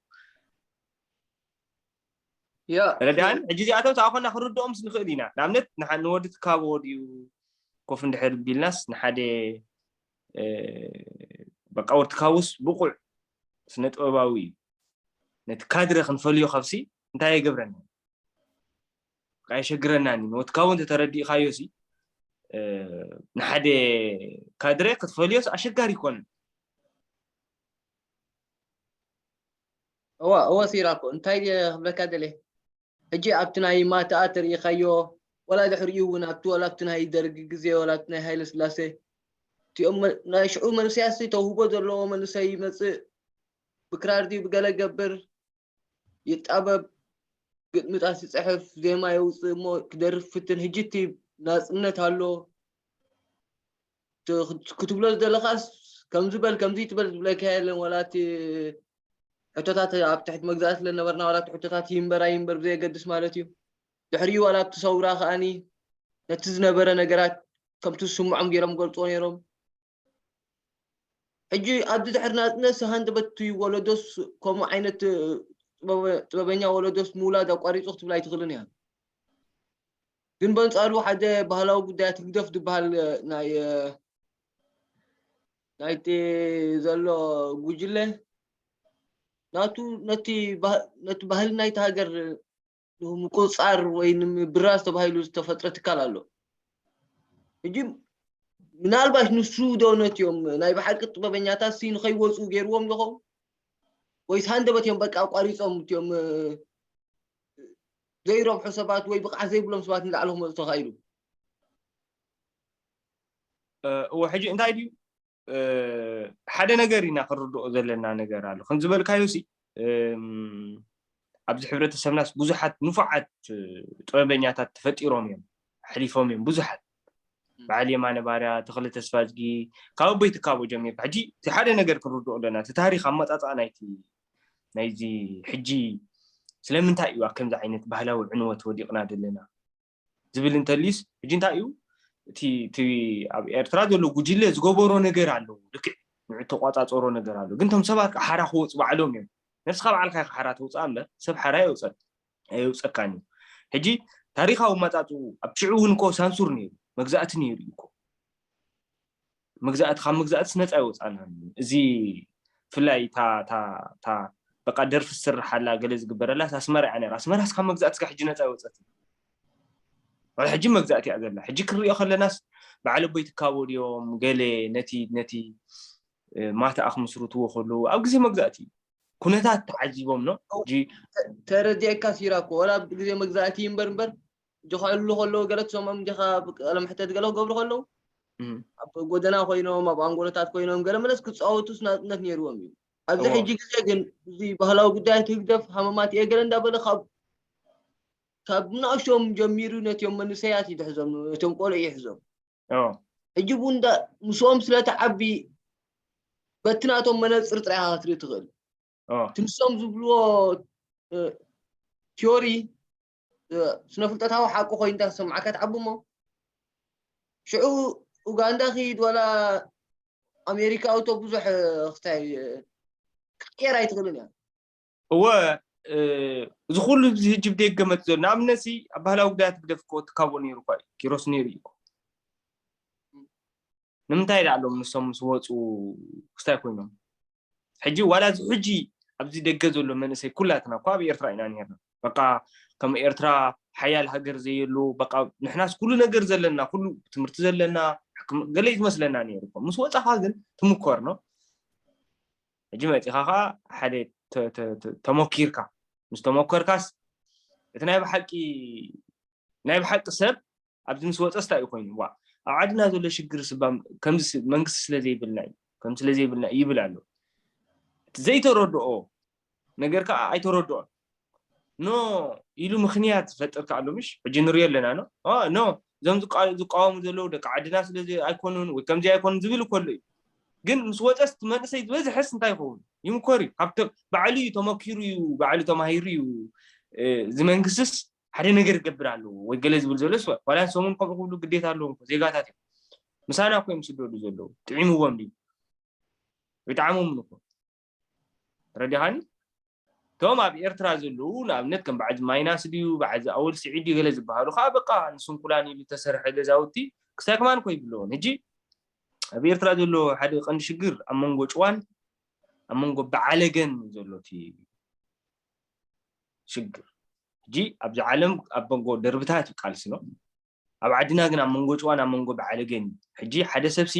ያ ረዳን ሕጂ እዚኣቶም ሰኣኾና ክንርድኦምስ ንኽእል ኢና ንኣብነት ንሓ- ንወዲ ትካቦ ድዩ ኮፍ እንድሕር ቢልናስ ንሓደ እ፣ በቃ ወዲ ትካቦስ ብቑዕ ስነ ጥበባዊ እዩ ነቲ ካድረ ክንፈልዮ ካብሲ እንታይ የገብረና በቃ የሸግረናኒ ንወዲ ትካቦ እንተተረዲእኻዮ ሲ እ፣ ንሓደ ካድረ ክትፈልዮስ ኣሸጋሪ ይኮነ እዋ እወ ሲራኮ እንታይ ክብለካ ደለ ሕጂ ኣብቲ ናይ ማተኣ ተርእኻዮ ወላ ድሕሪኡ እውን ኣብቲ ወላ ኣብቲ ናይ ደርጊ ግዜ ወላ ኣብቲ ናይ ሃይለ ስላሴ እቲኦም መ- ናይ ሽዑ መንስያስ ተውህቦ ዘለዎ መንሰይ ይመፅእ ብክራር ድዩ ብገለ ገብር ይጣበብ ግጥምታት ይፅሕፍ ዜማ የውፅእ እሞ ክደርፍ ፍትን ሕጂ እቲ ናፅነት ኣሎ ት- ክትብሎ ዝደለኻስ ከምዚ በል ከምዚ ትበል ዝብለካ የለን። ዋላ እቲ ሕቶታት ኣብ ትሕቲ መግዛእቲ ስለነበርና ዋላ እቲ ሕቶታት ይንበር ኣይንበር ብዘየገድስ ማለት እዩ። ድሕሪኡ ዋላ ኣብቲ ሰውራ ከኣኒ ነቲ ዝነበረ ነገራት ከምቲ ዝስምዖም ገይሮም ገልፅዎ ነይሮም። ሕጂ ኣብዚ ድሕሪ ናፅነት ሃንደበት እቲ ወለዶስ ከምኡ ዓይነት ጥበበኛ ወለዶስ ምውላድ ኣቋሪፁ ክትብል ኣይትኽእልን እያ። ግን በንፃሩ ሓደ ባህላዊ ጉዳያት ህግደፍ ዝበሃል ናይ ናይቲ ዘሎ ጉጅለ ናቱ ነቲ ባህል ናይቲ ሃገር ንምቁፅፃር ወይ ንምብራዝ ተባሂሉ ዝተፈጥረ ትካል ኣሎ። ሕጂ ምናልባሽ ንሱ ዶ ነቲኦም ናይ ብሓቂ ጥበበኛታት ሲ ንኸይወፁ ገይርዎም ዝኸውን ወይስ ሃንደበት እዮም በቃ ኣቋሪፆም እቲኦም ዘይረብሑ ሰባት ወይ ብቕዓት ዘይብሎም ሰባት ንላዕሊ ክመፁ ተኻኢሉ? እወ ሕጂ እንታይ ድዩ ሓደ ነገር ኢና ክንርድኦ ዘለና ነገር ኣሎ። ከም ዝበልካዮ ሲ ኣብዚ ሕብረተሰብናስ ብዙሓት ንፉዓት ጥበበኛታት ተፈጢሮም እዮም፣ ኣሕሊፎም እዮም ብዙሓት። በዓል የማነ ባርያ፣ ተኽለ ተስፋዝጊ፣ ካብ ኣቦይ ትካቦ ጀሚርካ ሕጂ እቲ ሓደ ነገር ክንርድኦ ኣለና። እቲ ታሪኽ ኣመፃፅኣ ናይቲ ናይዚ ሕጂ ስለምንታይ እዩ ኣብ ከምዚ ዓይነት ባህላዊ ዕንወት ወዲቕና ዘለና ዝብል እንተልዩስ ሕጂ እንታይ እዩ እቲ እቲ ኣብ ኤርትራ ዘሎ ጉጅለ ዝገበሮ ነገር ኣለዎ። ልክዕ ንዑ ተቋጻጸሮ ነገር ኣሎ። ግን እቶም ሰባት ከዓ ሓራ ክወፁ ባዕሎም እዮም። ነብስኻ ባዕልካ ኢኻ ሓራ ተውፅኣ እምበር ሰብ ሓራ የውፀ ኣየውፀካን እዩ። ሕጂ ታሪኻዊ መጻፅኡ ኣብ ሽዑ እውን እኮ ሳንሱር ነይሩ፣ መግዛእቲ ነይሩ እዩ እኮ። መግዛእቲ ካብ መግዛእትስ ነፃ ይወፃና። እዚ ፍላይ እታ እታ እታ በቃ ደርፊ ዝስርሓላ ገለ ዝግበረላስ ኣስመራ እያ ነራ። ኣስመራስ ካብ መግዛእቲ ስጋ ሕጂ ነፃ ይወፀት። ሕጂ መግዛእቲ እያ ዘላ። ሕጂ ክንሪኦ ከለናስ በዓል ኣቦይ ትካቦ ድዮም ገለ ነቲ ነቲ ማተኣ ክምስርትዎ ከለዉ ኣብ ግዜ መግዛእቲ እዩ። ኩነታት ተዓዚቦም ነው እንጂ ተረዲኤካ ሲራኮ ወላ ኣብ ግዜ መግዛእቲ እምበር እምበር ሕጂ ክዕልሉ ከለዉ ገለ ትሰምዖም እንዲኻ ቃለ መሕተት ገለ ክገብሩ ከለዉ ኣብ ጎደና ኮይኖም ኣብ ኣንጎሎታት ኮይኖም ገለ መለስ ክፃወቱስ ናፅነት ነይርዎም እዩ። ኣብዚ ሕጂ ግዜ ግን እዚ ባህላዊ ጉዳያት ህግደፍ ሃመማት እየ ገለ እንዳበለ ካብ ካብ ንእሽቶም ጀሚሩ ነቲኦም መንእሰያት ይድሕዞም፣ ነቶም ቆልዑ ይሕዞም። ሕጂ እውን ምስኦም ስለትዓቢ በቲ ናቶም መነፅር ጥራይ ኢኻ ክትርኢ ትኽእል። እቲ ንሶም ዝብልዎ ቲዮሪ ስነ ፍልጠታዊ ሓቂ ኮይኑ እንተሰምዓካ ትዓቢ እሞ ሽዑ ኡጋንዳ ክይድ ዋላ ኣሜሪካ ኣውቶ ብዙሕ ክታይ ክቅየር ኣይትኽእልን እያ። እወ እዚ ኩሉ እዚ ህጂ ብደገ መፂ ዘሎ ንኣብነት ሲ ኣብ ባህላዊ ጉዳያት ግደፍ እኮ ትካቦ ነይሩ እኳ እዩ ኪሮስ ነይሩ እዩ እኮ ንምንታይ ደኣ ሎም ንሶም ምስ ወፁ ክስታይ ኮይኖም ሕጂ ዋላ እዚ ሕጂ ኣብዚ ደገ ዘሎ መንእሰይ ኩላትና እኳ ኣብ ኤርትራ ኢና ነርና በቃ ከም ኤርትራ ሓያል ሃገር ዘየሉ በቃ ንሕናስ ኩሉ ነገር ዘለና ኩሉ ትምህርቲ ዘለና ገለ ዝመስለና ነይሩ እኮ ምስ ወፃኻ ግን ትምኮር ነው ሕጂ መፂኻ ከዓ ሓደ ተሞኪርካ ምስ ተሞከርካስ እቲ ናይ ብሓቂ ናይ ብሓቂ ሰብ ኣብዚ ምስ ወፀስ እንታይ እዩ ኮይኑ ዋ ኣብ ዓድና ዘሎ ሽግር ስባ ከምዚ መንግስቲ ስለ ዘይብልና እዩ ከም ስለ ዘይብልና ይብል ኣሎ እቲ ዘይተረድኦ ነገር ከዓ ኣይተረድኦን ኖ ኢሉ ምክንያት ዝፈጥር ከዓ ኣሎ ምሽ ሕጂ ንሪኦ ኣለና ኖ ኖ እዞም ዝቃወሙ ዘለዉ ደቂ ዓድና ስለ ኣይኮኑን ወይ ከምዚ ኣይኮኑን ዝብል ከሎ እዩ ግን ምስ ወፀስ እቲ መንእሰይ ዝበዝሐስ እንታይ ይኸውን ይምኮር እዩ ካብቲ ባዕሉ እዩ ተመኪሩ እዩ ባዕሉ ተማሂሩ እዩ እዚ መንግስትስ ሓደ ነገር ይገብር ኣለዎ ወይ ገለ ዝብል ዘሎ ስወ ዋላ ሰሙን ከምኡ ክብሉ ግዴታ ኣለዎም ዜጋታት እዮም ምሳና እኮ እዮም ስደዱ ዘለዉ ጥዒምዎም ድዩ ይጣዕሞምን እኮ ረዲኻኒ እቶም ኣብ ኤርትራ ዘለዉ ንኣብነት ከም በዓዚ ማይናስ ድዩ በዓዚ ኣወል ስዒድ ድዩ ገለ ዝበሃሉ ከዓ በቃ ንስንኩላን ኢሉ ተሰርሐ ገዛውቲ ክሳይ ከማን እኮ ይብለዎን ሕጂ ኣብ ኤርትራ ዘሎ ሓደ ቀንዲ ሽግር ኣብ መንጎ ጭዋን ኣብ መንጎ በዓለገን ዘሎ እቲ ሽግር ሕጂ ኣብዚ ዓለም ኣብ መንጎ ደርብታት እዩ ቃልሲ ነው ኣብ ዓድና ግን ኣብ መንጎ ጭዋን ኣብ መንጎ በዓለገን እዩ ሕጂ ሓደ ሰብሲ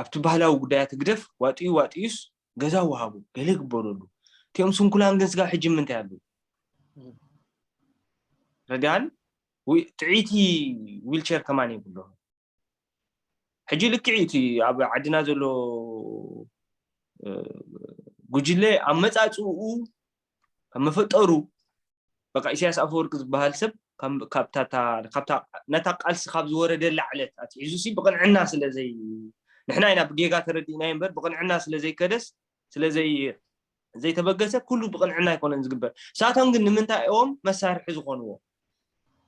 ኣብቲ ባህላዊ ጉዳያት ህግደፍ ዋጥዩ ዋጥዩስ ገዛ ወሃቡ ገለ ይግበረሉ እቲኦም ስንኩላን ግን ስጋብ ሕጂ ምንታይ ኣለዉ ረዲኣን ጥዒቲ ዊልቸር ከማን የብሎ ሕጂ ልክዕ እቲ ኣብ ዓድና ዘሎ ጉጅለ ኣመፃፅኡ ካብ መፈጠሩ በቃ ኢሳያስ ኣፈወርቂ ዝበሃል ሰብ ካብታ ነታ ቃልሲ ካብ ዝወረደላ ዕለት ኣትሒዙ ሲ ብቕንዕና ስለዘይ ንሕና ኢና ብጌጋ ተረዲእናዮ እምበር ብቕንዕና ስለዘይከደስ ስለዘይ ዘይተበገሰ ኩሉ ብቕንዕና ኣይኮነን ዝግበር። ሳቶም ግን ንምንታይ እዮም መሳርሒ ዝኾንዎ?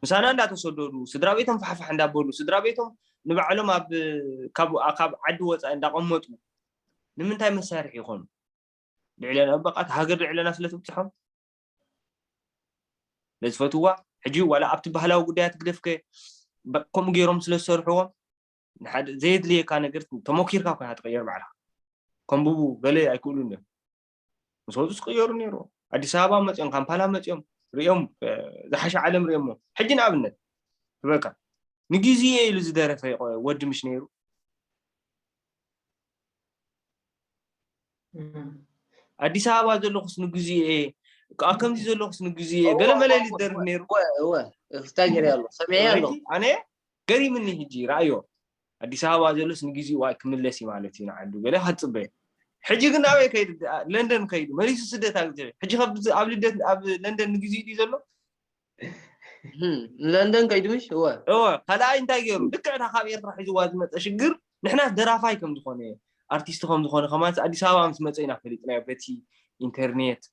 ምሳና እንዳተሰደዱ ስድራ ቤቶም ፋሕፋሕ እንዳበሉ ስድራ ቤቶም ንባዕሎም ኣብ ካብ ዓዲ ወፃኢ እንዳቐመጡ ንምንታይ መሳርሒ ይኾኑ? ልዕለና በቃ ሃገር ልዕለና ስለ ትብፅሖም ነዝፈትዋ ሕጂ ዋላ ኣብቲ ባህላዊ ጉዳያት ግደፍከ ከምኡ ገይሮም ስለ ዝሰርሕዎም ንሓደ ዘየድልየካ ነገር ተሞኪርካ ኮይና ትቀየር ባዕልካ ከንብቡ ገለ ኣይክእሉን እዮም ምስ ወፁ ዝቀየሩ ነይሩ ኣዲስ ኣበባ መፅኦም ካምፓላ መፅኦም ሪኦም ዝሓሸ ዓለም ሪኦሞ ሕጂ ንኣብነት ትበልካ ንግዜየ ኢሉ ዝደረፈ ወዲ ምሽ ነይሩ ኣዲስ ኣበባ ዘለኹስ ንግዜየ ከምዚ ዘለኹስ ንግዜየ ገለ መለ ኢሉ ዝደርፍ ነይሩ ክስታይ ገይረ ኣሎ ሰሚዐ ኣሎ ኣነ ገሪምኒ ሕጂ ረኣዮ ኣዲስ ኣበባ ዘሎስ ንግዜኡ ክምለስ እዩ ማለት እዩ ንዓዱ ገለ ከፅበየ ሕጂ ግን ኣበይ ከይዱ ለንደን ከይዱ መሊሱ ስደት ኣብ ሕጂ ኣብ ልደት ኣብ ለንደን ንግዜኡ ድዩ ዘሎ ለንደን ከይዱ ምሽ እወ እወ ካልኣይ እንታይ ገይሩ ልክዕታ ካብ ኤርትራ ሒዝዋ ዝመፀ ሽግር ንሕና ደራፋይ ከም ዝኾነ ኣርቲስት ከም ዝኾነ ከማን ኣዲስ ኣበባ ምስ መፀ ኢና ፈሊጥናዮ በቲ ኢንተርኔት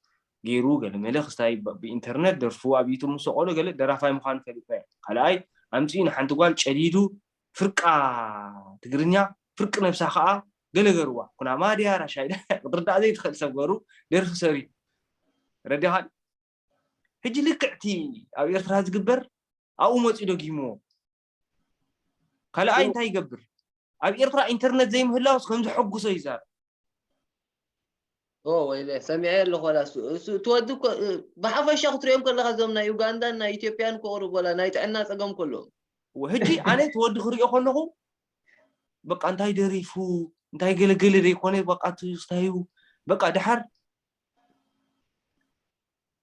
ገይሩ ገለመለ ክስታይ ብኢንተርነት ደርፉ ኣብ ዩቱብ ምስ ሰቆሎ ገለ ደራፋይ ምዃኑ ፈሊጥናዮ ካልኣይ ኣምፅኡ ንሓንቲ ጓል ጨዲዱ ፍርቃ ትግርኛ ፍርቂ ነብሳ ከዓ ገለ ገርዋ ኩናማ ድያ ራሻይ ክትርዳእ ዘይትኽእል ሰብ ገሩ ደርፊ ሰሪ ረዲኻን ሕጂ ልክዕቲ ኣብ ኤርትራ ዝግበር ኣብኡ መፂኡ ደጊምዎ ካልኣይ እንታይ ይገብር ኣብ ኤርትራ ኢንተርነት ዘይምህላውስ ከም ዘሐጉሶ ይዛረብ ወይለ ሰሚዐ ኣለኹ ዋላ እሱ እሱ ትወዲ እኮ ብሓፈሻ ክትሪኦም ከለካ እዞም ናይ ዩጋንዳን ናይ ኢትዮጵያን ክቕርብ ወላ ናይ ጥዕና ፀገም ከሎ ሕጂ ኣነ ትወዲ ክሪኦ ከለኹ በቃ እንታይ ደሪፉ እንታይ ገለገለ ዘይኮነ በቃ ትስታዩ በቃ ድሓር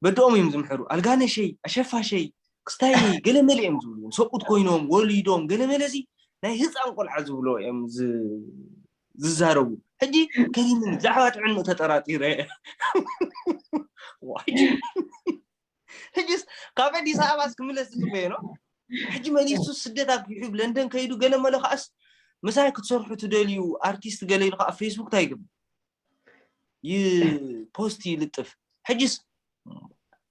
በድኦም እዮም ዝምሕሩ ኣልጋነሸይ ኣሸፋሸይ ክስታይ ገለመለ እዮም ዝብሉ ሰቁት ኮይኖም ወሊዶም ገለመለ እዚ ናይ ህፃን ቆልዓ ዝብሎ እዮም ዝዛረቡ ሕጂ ከሪምኒ ብዛዕባ ጥዕንኡ ተጠራጢረ ሕጂስ ካብ ኣዲስ ኣበባስ ክምለስ ዝፅበየ ነው ሕጂ መሊሱ ስደት ኣብ ይሕብ ለንደን ከይዱ ገለ መለ ከዓስ ምሳይ ክትሰርሑ ትደልዩ ኣርቲስት ገለ ኢሉ ከዓ ፌስቡክ እንታይ ይገብር ይፖስት ይልጥፍ ሕጅስ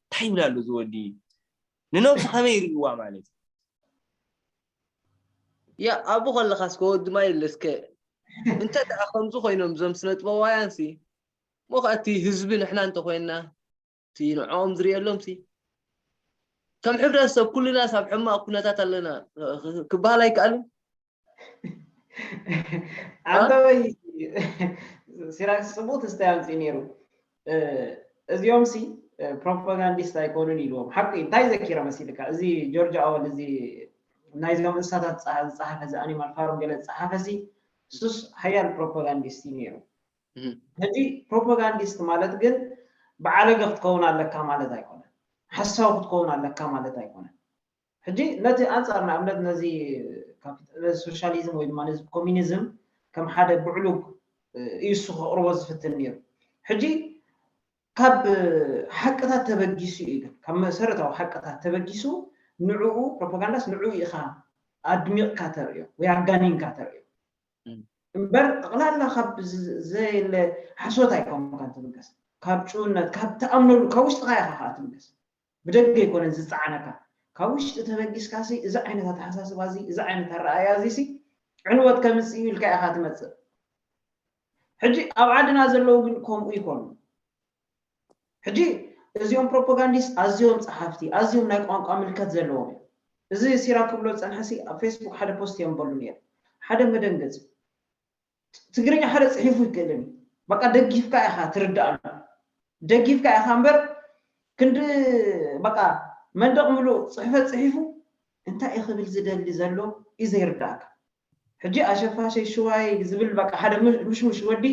እንታይ ይብል ኣሎ ዝወዲ ንነብሱ ከመይ ይርእዋ ማለት ያ ኣብኡ ከለኻስ ከወድማ የለ እስከ እንተ ደኣ ከምዚ ኮይኖም እዞም ስነ ጥበባውያን ሲ ሞ ከኣ እቲ ህዝቢ ንሕና እንተኮይንና እቲ ንዕኦም ዝርእየሎም ሲ ከም ሕብረተሰብ ኩልና ሳብ ሕማቕ ኩነታት ኣለና ክበሃል ኣይከኣልን ዓንተወይ ሲራክስ ፅቡቅ ትስታይ ኣምፅኡ ነይሩ እዚኦም ሲ ፕሮፓጋንዲስት ኣይኮኑን ኢልዎም ሓቂ እንታይ ዘኪረ መሲልካ እዚ ጆርጅ ኣወል እዚ ናይዞም እንስሳታት ዝፀሓፈ እዚ ኣኒማል ፋርም ገለ ዝፀሓፈ ሲ ሱስ ሓያል ፕሮፓጋንዲስት እዩ ነይሩ ሕጂ ፕሮፓጋንዲስት ማለት ግን ብዓለገ ክትከውን ኣለካ ማለት ኣይኮነን ሓሳዊ ክትከውን ኣለካ ማለት ኣይኮነን ሕጂ ነቲ ኣንፃር ንኣብነት ነዚ ሶሻሊዝም ወይ ድማ ነዚ ኮሚኒዝም ከም ሓደ ብዕሉግ እዩ እሱ ከቕርቦ ዝፍትን ነይሩ ሕጂ ካብ ሓቅታት ተበጊሱ እዩ ግን ካብ መሰረታዊ ሓቅታት ተበጊሱ ንዕኡ ፕሮፓጋንዳስ ንዕኡ ኢኻ ኣድሚቕካ ተርእዮ ወይ ኣጋኒንካ ተርእዮ እምበር ጠቕላላ ካብ ዘየለ ሓሶት ኣይኮንካን ትብገስ ካብ ጭውነት ካብ ተኣምነሉ ካብ ውሽጥኻ ኢኻ ከዓ ትብገስ ብደገ ኣይኮነን ዝፀዓነካ ካብ ውሽጢ ተበጊስካ ሲ እዚ ዓይነት ኣተሓሳስባ እዚ እዚ ዓይነት ኣረኣያ እዚ ሲ ዕንወት ከምፅእ እዩ ኢልካ ኢኻ ትመፅእ ሕጂ ኣብ ዓድና ዘለዉ ግን ከምኡ ይኮኑ ሕጂ እዚኦም ፕሮፓጋንዲስት ኣዝዮም ፀሓፍቲ ኣዝዮም ናይ ቋንቋ ምልከት ዘለዎም እዮም እዚ ሲራክ ክብሎ ዝፀንሐ ሲ ኣብ ፌስቡክ ሓደ ፖስት እዮም በሉ ነይሩ ሓደ መደንገፂ ትግርኛ ሓደ ፅሒፉ ይክእልን እዩ በቃ ደጊፍካ ኢካ ትርዳኣሉ ደጊፍካ ኢካ እምበር ክንዲ በቃ መንደቕ ምሉእ ፅሕፈት ፅሒፉ እንታይ እዩ ክብል ዝደሊ ዘሎ እዩ ዘይርዳእካ ሕጂ ኣሸፋሸይ ሽዋይ ዝብል በቃ ሓደ ምሽሙሽ ወዲ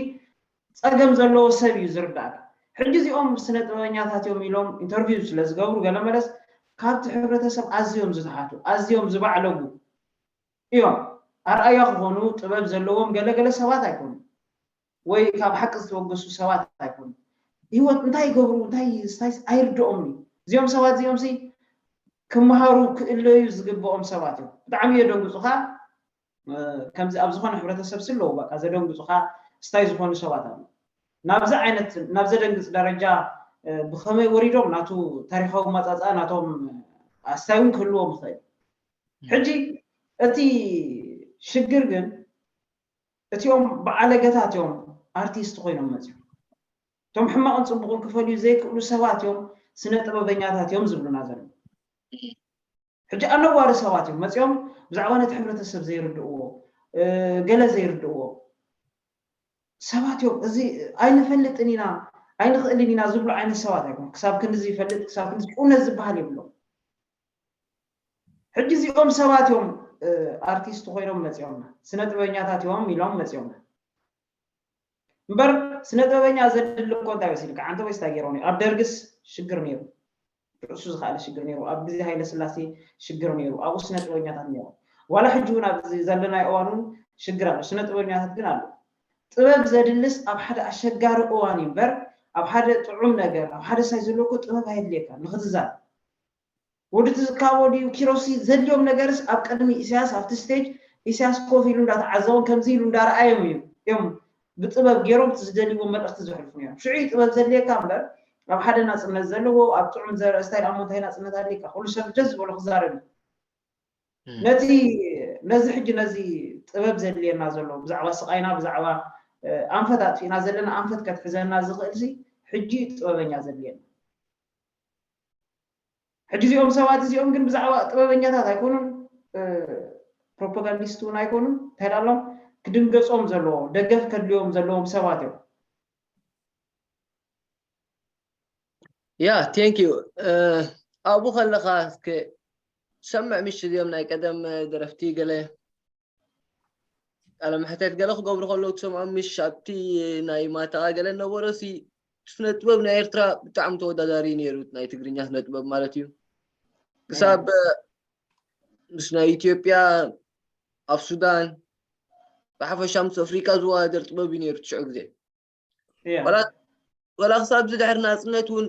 ፀገም ዘለዎ ሰብ እዩ ዝርዳእካ ሕጂ እዚኦም ስነ ጥበበኛታት እዮም ኢሎም ኢንተርቪው ስለ ዝገብሩ ገለ መለስ ካብቲ ሕብረተሰብ ኣዝዮም ዝተሓቱ ኣዝዮም ዝባዕለጉ እዮም ኣርኣያ ክኾኑ ጥበብ ዘለዎም ገለገለ ሰባት ኣይኮኑ ወይ ካብ ሓቂ ዝተወገሱ ሰባት ኣይኮኑ ህይወት እንታይ ይገብሩ እንታይ ስታይስ ኣይርድኦም እዩ እዚኦም ሰባት እዚኦም ሲ ክመሃሩ ክእለዩ ዝግብኦም ሰባት እዮም። ብጣዕሚ የደንግፁኻ። ከምዚ ኣብ ዝኾነ ሕብረተሰብ ሲ ኣለዉ በቃ ዘደንግፁኻ ስታይ ዝኾኑ ሰባት ኣለዉ። ናብዚ ዓይነት ናብ ዘደንግፅ ደረጃ ብኸመይ ወሪዶም ናቱ ታሪኻዊ መፃፅኣ ናቶም ኣስታይ እውን ክህልዎም ይኽእል። ሕጂ እቲ ሽግር ግን እቲኦም ብዓለገታት እዮም ኣርቲስት ኮይኖም መፅዮም። እቶም ሕማቕን ፅቡቕን ክፈልዩ ዘይክእሉ ሰባት እዮም ስነ ጥበበኛታት እዮም ዝብሉና ዘለዉ። ሕጂ ኣነዋሪ ሰባት እዮም መፅዮም ብዛዕባ ነቲ ሕብረተሰብ ዘይርድእዎ ገለ ዘይርድእዎ ሰባት እዮም። እዚ ኣይንፈልጥን ኢና ኣይንኽእልን ኢና ዝብሉ ዓይነት ሰባት ኣይኮኑ። ክሳብ ክንዲ ይፈልጥ ክሳብ ክንዲ እውነት ዝበሃል የብሎም። ሕጂ እዚኦም ሰባት እዮም ኣርቲስት ኮይኖም መፅዮምና ስነ ጥበበኛታት እዮም ኢሎም መፅዮምና። እምበር ስነ ጥበበኛ ዘድሊ እኮ እንታይ መሲልካ ዓንተ ወይስ እንታይ ገይሮም ኣብ ደርግስ ሽግር ነይሩ። ርእሱ ዝኸኣለ ሽግር ነይሩ። ኣብ ግዜ ሃይለ ስላሴ ሽግር ነይሩ። ኣብኡ ስነ ጥበበኛታት ነይሩ። ዋላ ሕጂ እውን ኣብዚ ዘለናዮ እዋን እውን ሽግር ኣሎ። ስነ ጥበበኛታት ግን ኣሎ። ጥበብ ዘድልስ ኣብ ሓደ ኣሸጋሪ እዋን እዩ እምበር ኣብ ሓደ ጥዑም ነገር ኣብ ሓደ ሳይ ዘሎ እኮ ጥበብ ኣየድልየካ ንክትዛብ ወዲ ትዝካቦ ድዩ ኪሮሲ ዘድልዮም ነገርስ ኣብ ቅድሚ ኢሳያስ ኣብቲ ስቴጅ ኢሳያስ ኮፍ ኢሉ እንዳተዓዘቦም ከምዚ ኢሉ እንዳረኣዮም እዩ እዮም ብጥበብ ገይሮም እቲ ዝደልይዎ መልእኽቲ ዘሕልፉ ነይሮም። ሽዑ እዩ ጥበብ ዘድልየካ እምበር ኣብ ሓደ ናፅነት ዘለዎ ኣብ ጥዑም ዘርእስታይ ደኣ እንታይ ናፅነት ኣድልየካ ኩሉ ሰብ ደስ ዝበሎ ክዛረብ እዩ። ነቲ ነዚ ሕጂ ነዚ ጥበብ ዘድልየና ዘሎ ብዛዕባ ስቓይና ብዛዕባ ኣንፈት ኣጥፊእና ዘለና ኣንፈት ከትሕዘና ዝኽእል ሲ ሕጂ ጥበበኛ ዘድልየና። ሕጂ እዚኦም ሰባት እዚኦም ግን ብዛዕባ ጥበበኛታት ኣይኮኑን ፕሮፓጋንዲስት እውን ኣይኮኑን እንታይ ዳሎም ክድንገፆም ዘለዎ ደገፍ ከድልዮም ዘለዎም ሰባት እዮም። ያ ቴንክ ዩ ኣብኡ ከለኻ እስከ ሰምዕ ምሽ እዚኦም ናይ ቀደም ደረፍቲ ገለ ቃለ መሕተት ገለ ክገብሩ ከለዉ ትሰምዖም ምሽ ኣብቲ ናይ ማታ ገለ ነበሮ ሲ ስነ ጥበብ ናይ ኤርትራ ብጣዕሚ ተወዳዳሪ ነይሩ ናይ ትግርኛ ስነ ጥበብ ማለት እዩ ክሳብ ምስ ናይ ኢትዮጵያ ኣብ ሱዳን ብሓፈሻ ምስ ኣፍሪቃ ዝወዳደር ጥበብ እዩ ነይሩ ትሽዑ ግዜ ወላ ክሳብ እዚ ድሕሪ ናፅነት እውን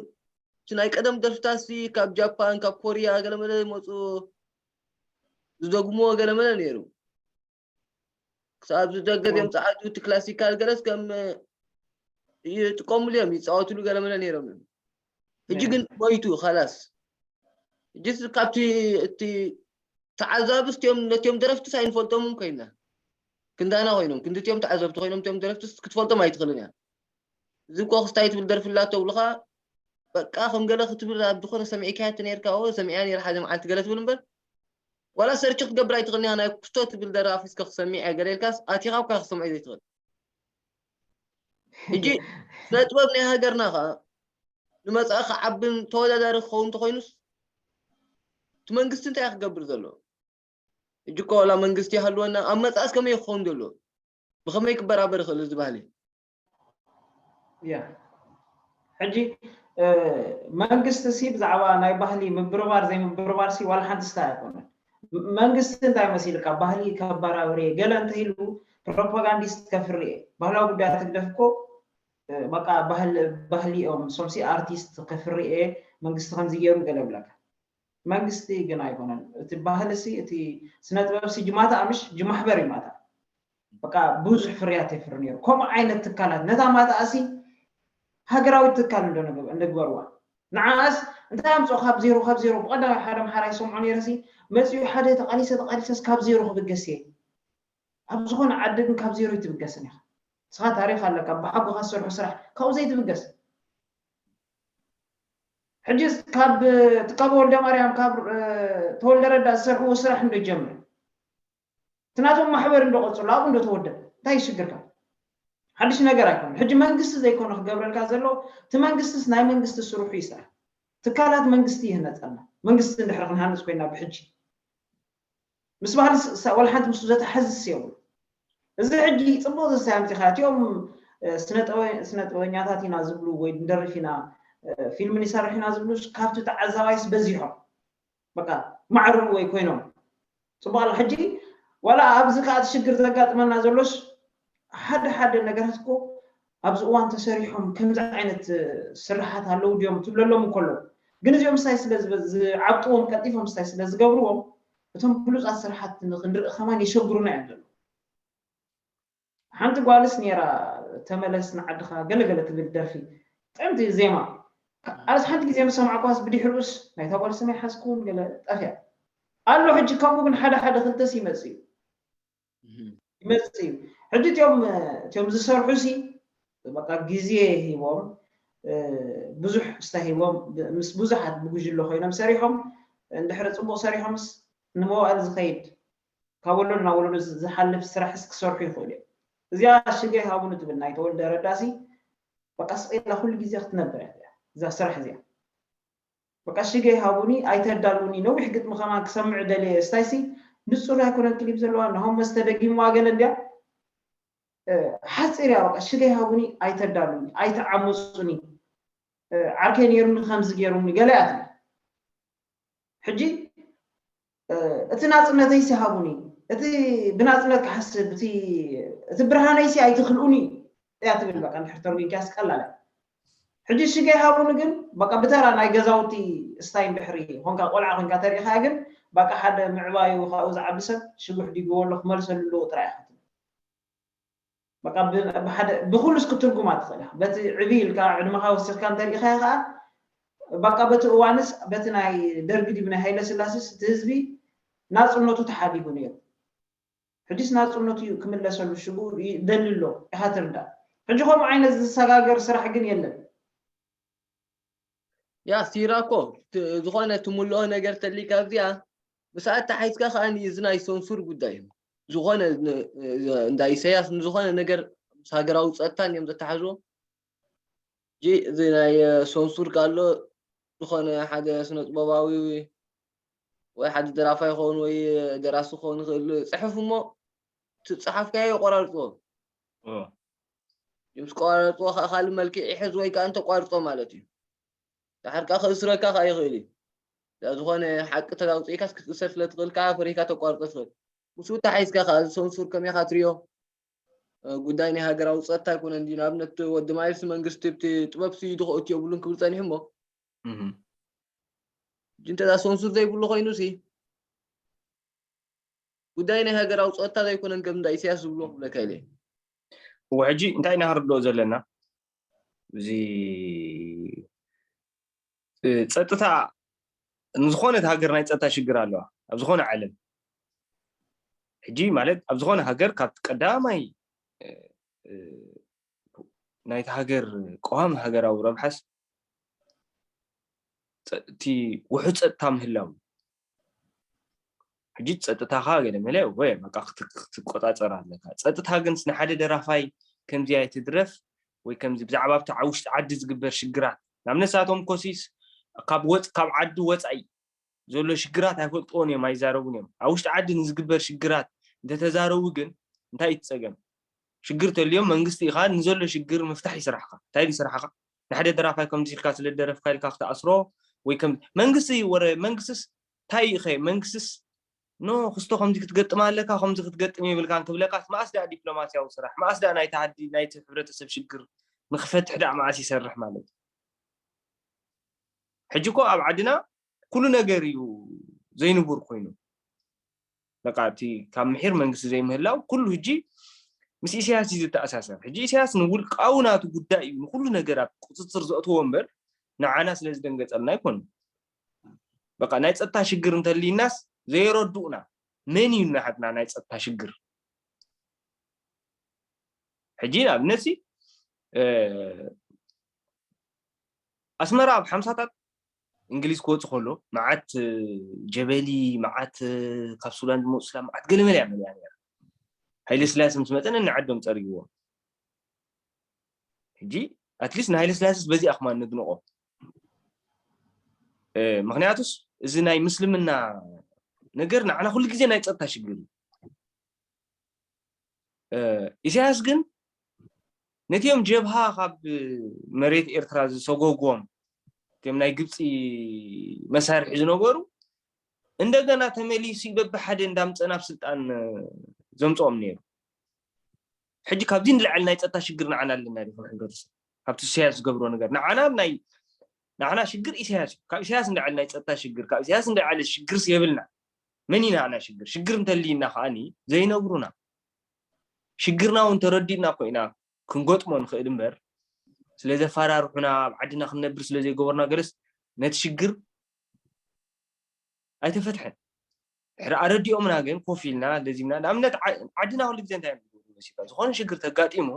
እቲ ናይ ቀደም ደርፍታት ሲ ካብ ጃፓን ካብ ኮርያ ገለመለ መፁ ዝደግምዎ ገለመለ ነይሩ ክሳብ ዝደገ ዮም ፀዓዱ እቲ ክላሲካል ገለስ ከም ይጥቀምሉ እዮም ይፃወትሉ ገለመለ ነይሮም እዮም ሕጂ ግን ሞይቱ ካላስ ሕጂ ካብቲ እቲ ተዓዛብስ ዮም ነቲዮም ደረፍትስ ኣይንፈልጦምን ኮይና ክንዳና ኮይኖም ክንድቲዮም ተዓዘብቲ ኮይኖም ቶም ደረፍትስ ክትፈልጦም ኣይትኽእልን እያ እዚ እኮ ክስታይ ትብል ደርፊ ኣላ ተብሉኻ በቃ ከም ገለ ክትብል ኣብ ዝኾነ ሰሚዕካያ ትነርካ ኦ ሰሚዕያ ነይራ ሓደ መዓልቲ ገለ ትብል እምበር ዋላ ሰርች ክትገብር ኣይትኽእልን ኢኻ ናይ ኩስቶ ትብል ደራፊ እስከ ክሰሚዕ እያ ገለ ኢልካስ ኣቲኻ እኳ ክሰምዖ ዘይትኽእል ሕጂ ስነ ጥበብ ናይ ሃገርና ኸዓ ንመጻኢ ክዓብን ተወዳዳሪ ክኸውን እንተኾይኑስ እቲ መንግስቲ እንታይ ክገብር ዘሎ ሕጂ እኮ ዋላ መንግስቲ ይሃልወና ኣብ መጻእስ ከመይ ክኸውን ዘሎ ብኸመይ ክበራበር ይኽእል እዚ ባህሊ ሕጂ መንግስቲ ሲ ብዛዕባ ናይ ባህሊ ምብርባር ዘይምብርባር ሲ ዋላ ሓንቲ ስታይ ኣይኮነን መንግስቲ እንታይ መሲልካ ባህሊ ከባራብር እየ ገለ እንተኢሉ ፕሮፓጋንዲስት ከፍሪ እየ ባህላዊ ጉዳያት ህግደፍ እኮ በቃ ባህሊ እዮም ሶምሲ ኣርቲስት ከፍሪ እየ መንግስቲ ከምዚ ገይሩ ገለ ብለካ መንግስቲ ግን ኣይኮነን እቲ ባህሊ ሲ እቲ ስነ ጥበብ ሲ ጅማታ ምሽ ጅማሕበር እዩ ማታ በቃ ብዙሕ ፍርያት የፍሪ ነይሩ ከምኡ ዓይነት ትካላት ነታ ማታ ሲ ሃገራዊ ትካል እንዶ ንግበርዋ ንዓስ እንታይ ኣምፅኦ ካብ ዜሮ ካብ ዜሮ ብቀዳማይ ሓደ ምሓራ ይሰምዖ ነይረ ሲ መፅኡ ሓደ ተቃሊሰ ተቃሊሰስ ካብ ዜሮ ክብገስ እየ ኣብ ዝኾነ ዓዲ ግን ካብ ዜሮ ይትብገስን ኢኻ ንስኻ ታሪክ ኣለካ ብሓጎኻ ዝሰርሑ ስራሕ ካብኡ ዘይትብገስ ሕጂ ካብ ትካቦ ወልደ ማርያም ካብ ተወልደ ረዳ ዝሰርሕዎ ስራሕ እንዶ ይጀምር እቲ ናቶም ማሕበር እንዶ ቀፅሉ ኣብኡ እንዶ ተወደብ እንታይ ይሽግርካ ሓድሽ ነገር ኣይኮነ ሕጂ መንግስቲ ዘይኮነ ክገብረልካ ዘሎ እቲ መንግስትስ ናይ መንግስቲ ስርሑ ይስራሕ ትካላት መንግስቲ ይህነፀልና መንግስቲ እንድሕር ክንሃንፅ ኮይና ብሕጂ ምስ ባህሊ ወላ ሓንቲ ምስ ዘተሓዝስ የብሉ እዚ ሕጂ ፅቡቅ ዘሳይ ኣምፂኻ እቲኦም ስነ ጥበበኛታት ኢና ዝብሉ ወይ ንደርፍ ኢና ፊልም ንሰርሕ ኢና ዝብሉ ካብቲ ተዓዛባይስ በዚሖም በቃ ማዕርሩ ወይ ኮይኖም ፅቡቅ ኣሎ ሕጂ ዋላ ኣብዚ ከዓ እቲ ሽግር ዘጋጥመና ዘሎስ ሓደ ሓደ ነገራት እኮ ኣብዚ እዋን ተሰሪሖም ከምዚ ዓይነት ስራሓት ኣለዉ ድዮም ትብለሎም እንከሎ ግን እዚኦም ምስታይ ስለ ዝዓብጥዎም ቀልጢፎም ምስታይ ስለ ዝገብርዎም እቶም ብሉፃት ስራሓት ክንርኢ ከማን የሸግሩና እዮም ዘሎ። ሓንቲ ጓልስ ነይራ ተመለስ ንዓድኻ ገለገለ ትብል ደርፊ ጥዕምቲ ዜማ ኣነስ ሓንቲ ግዜ ምስ ሰማዕኳስ ብድሕርኡስ ናይታ ጓል ስመይ ሓዝኩን ገለ ጠፍያ ኣሎ። ሕጂ ከምኡ ግን ሓደ ሓደ ክልተስ ይመጽእ እዩ ይመጽእ እዩ። ሕጂ እቲኦም እቲኦም ዝሰርሑ ሲ በቃ ግዜ ሂቦም ብዙሕ ስታ ሂቦም ምስ ብዙሓት ብጉጅሎ ኮይኖም ሰሪሖም እንድሕሪ ጽቡቕ ሰሪሖምስ ንመዋእል ዝኸይድ ካብ ወለዶ ናብ ወለዶ ዝሓልፍ ስራሕስ ክሰርሑ ይኽእሉ እዮም። እዚኣ ሽገ ሃቡኒ ትብል ናይ ተወልደ ረዳሲ በቃ ስቕ ኢላ ኩሉ ግዜ ክትነብር እያ እዛ ስራሕ እዚኣ። በቃ ሽገ ሃቡኒ ኣይተዳልውኒ ነዊሕ ግጥሚ ከማን ክሰምዕ ደልየ ስታይሲ ንጹር ኣይኮነን ክሊፕ ዘለዋ ንሆም መስተ ደጊምዋ ገለ እንድያ ሓፂር እያ በቃ ሽገ ሃቡኒ ኣይተዳልውኒ ኣይተዓምፁኒ ዓርከይ ነይሩኒ ከምዚ ገይሩኒ ገለ እያ ትብል። ሕጂ እቲ ናፅነተይሲ ሃቡኒ፣ እቲ ብናፅነት ክሓስብ እቲ ብርሃነይሲ ኣይትኽልኡኒ እያ ትብል። በቃ እንድሕር ተርጉምካያስ ቀላል እያ። ሕጂ ሽገ ሃቡኒ ግን በቃ ብተራ ናይ ገዛውቲ ስታይ እንድሕሪ ኮንካ ቆልዓ ኮንካ ተሪኢኻያ ግን በቃ ሓደ ምዕባዩ ካብኡ ዝዓቢ ሰብ ሽጉሕ ዲግዎ ኣሎ ክመልሰሉ ኣለዎ ጥራይ ኢኻ ትብል። በቃ ብሓደ ብኩሉስ ክትርጉማ ትኽእል ኢኻ። በቲ ዕብይ ኢልካ ዕድመኻ ወሲኽካ እንተሪኢኻዮ ከዓ በቃ በቲ እዋንስ በቲ ናይ ደርጊ ድዩ ናይ ሃይለ ስላሴስ እቲ ህዝቢ ናፅነቱ ተሓዲጉ ነይሩ። ሕጂስ ናፅነቱ እዩ ክምለሰሉ ሽግኡ ደሊ ኣሎ ኢኻ ትርዳእ። ሕጂ ከምኡ ዓይነት ዝሰጋገር ስራሕ ግን የለን። ያ ሲራ እኮ ዝኾነ ትምልኦ ነገር ተሊካ ኣብዚኣ ብሰዓት ተሓይዝካ ከዓ እዚ ናይ ሰንሱር ጉዳይ እዩ። ዝኾነ እንዳ ኢሳያስ ንዝኾነ ነገር ምስ ሃገራዊ ፀጥታን እዮም ዘተሓዝዎ። እዚ ናይ ሰንሱር ካሎ ዝኾነ ሓደ ስነጥበባዊ ወይ ሓደ ደራፋይ ይኸውን ወይ ደራሲ ክኸውን ይኽእል ፅሑፍ እሞ እቲ ፀሓፍካዮ የቆራርፅዎ። ምስ ቆራረፅዎ ከዓ ካልእ መልክዕ ይሕዝ ወይ ከዓ እንተቋርፆ ማለት እዩ። ድሓር ከዓ ክእስረካ ከዓ ይኽእል እዩ። ዝኾነ ሓቂ ተላውፅኢካስ ክትእሰር ስለ ትኽእል ከዓ ፈሪህካ ተቋርፆ ትኽእል። ምስኡ ተሓይዝካ ከዓ እዚ ሰንሱር ከመይ ኢኻ ትሪኦ? ጉዳይ ናይ ሃገራዊ ፀጥታ ኣይኮነን ድዩ? ንኣብነት ወዲ ማይልስ መንግስቲ ብቲ ጥበብ ስዩ ድኸእቱ የብሉን ክብል ፀኒሑ እሞ እንተዛ ሰንሱር ዘይብሉ ኮይኑ ሲ ጉዳይ ናይ ሃገራዊ ፀጥታ ዘይኮነን ከም እንዳ ኢሳያስ ዝብሎ ክብለካ ኢለ። እወ ሕጂ እንታይ ኢና ክንርድኦ ዘለና? እዚ ጸጥታ ንዝኾነት ሃገር ናይ ጸጥታ ሽግር ኣለዋ ኣብ ዝኾነ ዓለም። ሕጂ ማለት ኣብ ዝኾነ ሃገር ካብ ቀዳማይ ናይቲ ሃገር ቀዋሚ ሃገራዊ ረብሓስ እቲ ውሑድ ጸጥታ ምህላው። ሕጂ ጸጥታኻ ገለ መለ ወይ በቃ ክትቆጻጸር ኣለካ። ጸጥታ ግን ንሓደ ደራፋይ ከምዚ ኣይትድረፍ ወይ ከምዚ ብዛዕባ ኣብቲ ውሽጢ ዓዲ ዝግበር ሽግራት ናብ ነሳቶም ኮሲስ ካብ ወፅ ካብ ዓዲ ወፃኢ ዘሎ ሽግራት ኣይፈልጥዎን እዮም ኣይዛረቡን እዮም። ኣብ ውሽጢ ዓዲ ንዝግበር ሽግራት እንተተዛረቡ ግን እንታይ እዩ እቲ ጸገም? ሽግር ተልዮም መንግስቲ ኢኻ ንዘሎ ሽግር ምፍታሕ እዩ ስራሕኻ። እንታይ ድዩ ስራሕኻ? ንሓደ ደራፋይ ከምዚ ኢልካ ስለ ደረፍካ ኢልካ ክትኣስሮ ወይ ከም መንግስቲ ወረ መንግስትስ እንታይ እዩ ኸ መንግስትስ ኖ ክስቶ ከምዚ ክትገጥም ኣለካ ከምዚ ክትገጥም የብልካን ክብለካስ መኣስ ደኣ ዲፕሎማስያዊ ስራሕ መኣስ ደኣ ናይቲ ዓዲ ናይቲ ሕብረተሰብ ሽግር ንክፈትሕ ደኣ መኣስ ይሰርሕ ማለት እዩ። ሕጂ እኮ ኣብ ዓድና ኩሉ ነገር እዩ ዘይንቡር ኮይኑ በቃ እቲ ካብ ምሒር መንግስቲ ዘይምህላው ኩሉ ሕጂ ምስ ኢሳያስ እዩ ዝተኣሳሰር። ሕጂ ኢሳያስ ንውልቃዊ ናቱ ጉዳይ እዩ ንኩሉ ነገር ኣብ ቁፅፅር ዘእትዎ እምበር ንዓና ስለ ዝደንገፀልና ኣይኮነን። በቃ ናይ ፀጥታ ሽግር እንተልይናስ ዘየረድኡና መን እዩ ናትና ናይ ፀጥታ ሽግር? ሕጂ ንኣብነት ኣስመራ ኣብ ሓምሳታት እንግሊዝ ክወፅእ ከሎ መዓት ጀበሊ መዓት ካብ ሱዳን ዝመፁ ስላ መዓት ገለመለ እያ መሊኣ ነራ። ሃይለ ስላሴ ምስ መፀ ነንዓዶም ፀሪግዎም። ሕጂ ኣትሊስት ንሃይለ ስላሴስ በዚኣ ከማን ነድንቆ። ምክንያቱስ እዚ ናይ ምስልምና ነገር ንዓና ኩሉ ግዜ ናይ ፀጥታ ሽግር እዩ። ኢሳያስ ግን ነቲኦም ጀብሃ ካብ መሬት ኤርትራ ዝሰጎግዎም እቲኦም ናይ ግብፂ መሳርሒ ዝነበሩ እንደገና ተመሊሱ በብሓደ እንዳምፀ ናብ ስልጣን ዘምፅኦም ነይሩ። ሕጂ ካብዚ ንላዕሊ ናይ ፀጥታ ሽግር ንዓና ኣለና ዲኹም ሕብረተሰብ ካብቲ ኢሳያስ ዝገብሮ ነገር ንዓና ናይ ንዓና ሽግር ኢሳያስ እዩ። ካብ ኢሳያስ እንዳዓለ ናይ ፀጥታ ሽግር፣ ካብ ኢሳያስ እንዳዓለ ሽግርስ የብልና። መን ኢና ንዓና ሽግር? ሽግር እንተልይና ከዓኒ ዘይነግሩና። ሽግርና እውን ተረዲእና እኮ ኢና ክንገጥሞ ንኽእል እምበር፣ ስለ ዘፈራርሑና፣ ኣብ ዓድና ክንነብር ስለ ዘይገበሩና ገለስ ነቲ ሽግር ኣይተፈትሐን። ድሕሪ ኣረዲኦምና ግን ኮፍ ኢልና ለዚምና። ንኣብነት ዓ-፣ ዓድና ኩሉ ግዜ እንታይ እዮም ዝገብሩ መሲልካ? ዝኾነ ሽግር ተጋጢሙ፣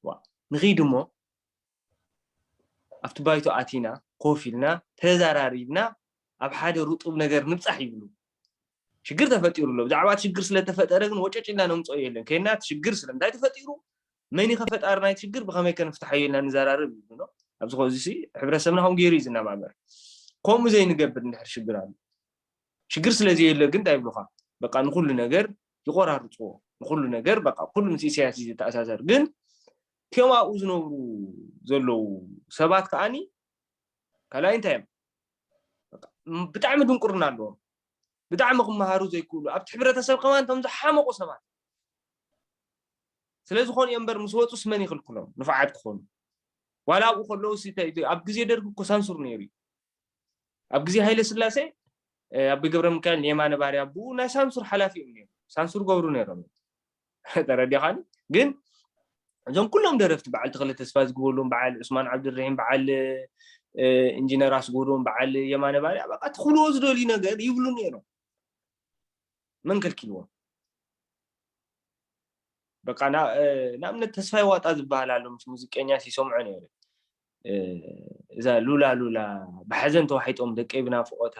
ዋ፣ ንኺድ እሞ ኣብቲ ባይቶ ኣቲና ኮፍ ኢልና ተዘራሪብና ኣብ ሓደ ርጡብ ነገር ንብጻሕ ይብሉ። ሽግር ተፈጢሩ ኣሎ። ብዛዕባ እቲ ሽግር ስለተፈጠረ ግን ወጨጭ ኢልና ነምፅኦ የለን። ከይና እቲ ሽግር ስለምንታይ ተፈጢሩ፣ መን ኢኸ ፈጣሪ ናይቲ ሽግር፣ ብኸመይ ከ ንፍትሓዮ ኢልና ንዘራረብ ይብሉ። ኣብዚ ኸዚ ሲ ሕብረተሰብና ከምኡ ገይሩ እዩ ዝነባበር። ከምኡ ዘይንገብር እንድሕር ሽግር ኣሎ። ሽግር ስለ ዘየለ ግን እንታይ ይብሉኻ? በቃ ንኹሉ ነገር ይቆራርፅዎ። ንኹሉ ነገር በቃ ኩሉ ምስ ኢሳያስ እዩ ዝተኣሳሰር። ግን እቲኦም ኣብኡ ዝነብሩ ዘለዉ ሰባት ከዓኒ ካልኣይ እንታይ እዮም? በቃ ም-፣ ብጣዕሚ ድንቁርና ኣለዎም። ብጣዕሚ ክመሃሩ ዘይክእሉ፣ ኣብቲ ሕብረተሰብ ከማን እቶም ዝሓመቑ ሰባት ስለ ዝኾኑ እዮም እምበር ምስ ወፁስ መን ይኽልክሎም ንፉዓት ክኾኑ? ዋላ ኣብኡ ከለዉ ሲ እንታይ፣ ኣብ ግዜ ደርጊ እኮ ሳንሱር ነይሩ እዩ። ኣብ ግዜ ሃይለ ስላሴ፣ እ፣ ኣቦይ ገብረ ሚካኤል ንየማነ ባርያ ኣብኡ ናይ ሳንሱር ሓላፊ እዮም ነይሩ። ሳንሱር ገብሩ ነይሮም። ተረዲኻኒ? ግን እዞም ኩሎም ደረፍቲ በዓል ተኽለ ተስፋ ዝግበሎም፣ በዓል ዑስማን ዓብድርሒም፣ በዓል፣ እ፣ ኢንጂነር ኣስጎዶም፣ በዓል የማነ ባርያ፣ በቃ እቲ ክብልዎ ዝደልዩ ነገር ይብሉ ነይሮም። መን ከልኪልዎም? በቃ ና-፣ እ፣ ንኣብነት ተስፋይ ዋጣ ዝበሃል ኣሎ፣ ምስ ሙዚቀኛስ ይሰምዖ ነይረ። እ፣ እዛ ሉላ ሉላ፣ ብሓዘን ተዋሒጦም ደቀይ ብናፍቖታ፣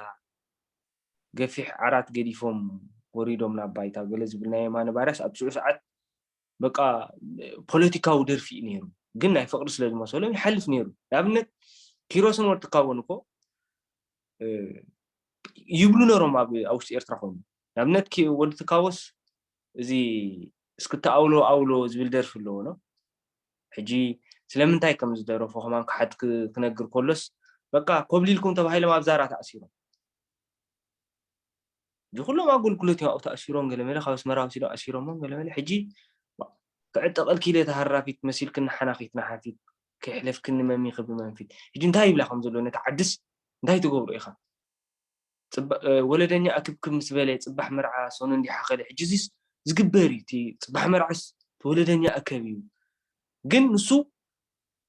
ገፊሕ ዓራት ገዲፎም ወሪዶም ናብ ባይታ፣ ገለ ዝብል ናይ የማነ ባርያስ ኣብ ሽዑ ሰዓት በቃ ፖለቲካዊ ደርፊ እዩ ነይሩ። ግን ናይ ፍቕሪ ስለ ዝመሰሎም ይሓልፍ ነይሩ። ንኣብነት ኪሮስን ወዲ ትካቦን እኮ፣ እ፣ ይብሉ ነይሮም ኣብ፣ ኣብ ውሽጢ ኤርትራ ኮይኑ። ንኣብነት ኪ-፣ ወዲ ትካቦስ እዚ እስክታ ኣውሎ ኣውሎ ዝብል ደርፊ ኣለዎ ነው። ሕጂ ስለምንታይ ከም ዝደረፎ ከማን ክሓት ክ-፣ ክነግር ከሎስ በቃ ኮብሊልኩም ተባሂሎም ኣብ ዛራ ተኣሲሮም። እዚ ኩሎም ኣገልግሎት እዮም ኣብኡ ተኣሲሮም፣ ገለመለ ካብ ኣስመራ ወሲዶም ኣሲሮሞም፣ ገለመለ ሕጂ ክዕጠቐልኪ ኢለ እታ ሃራፊት መሲልክኒ ሓናኺት ንሓፊት፣ ከይሕለፍክኒ መሚኺ ብመንፊት። ሕጂ እንታይ ይብላ ከም ዘሎ ነቲ ዓድስ እንታይ ትገብሮ ኢኻ? ጽባ-፣ እ፣ ወለደኛ ኣክብክብ ምስ በለ ጽባሕ መርዓ ሰኑ እንዲሓኸለ። ሕጂ እዚስ ዝግበር እዩ። እቲ ጽባሕ መርዓስ እቲ ወለደኛ ኣከብ እዩ። ግን ንሱ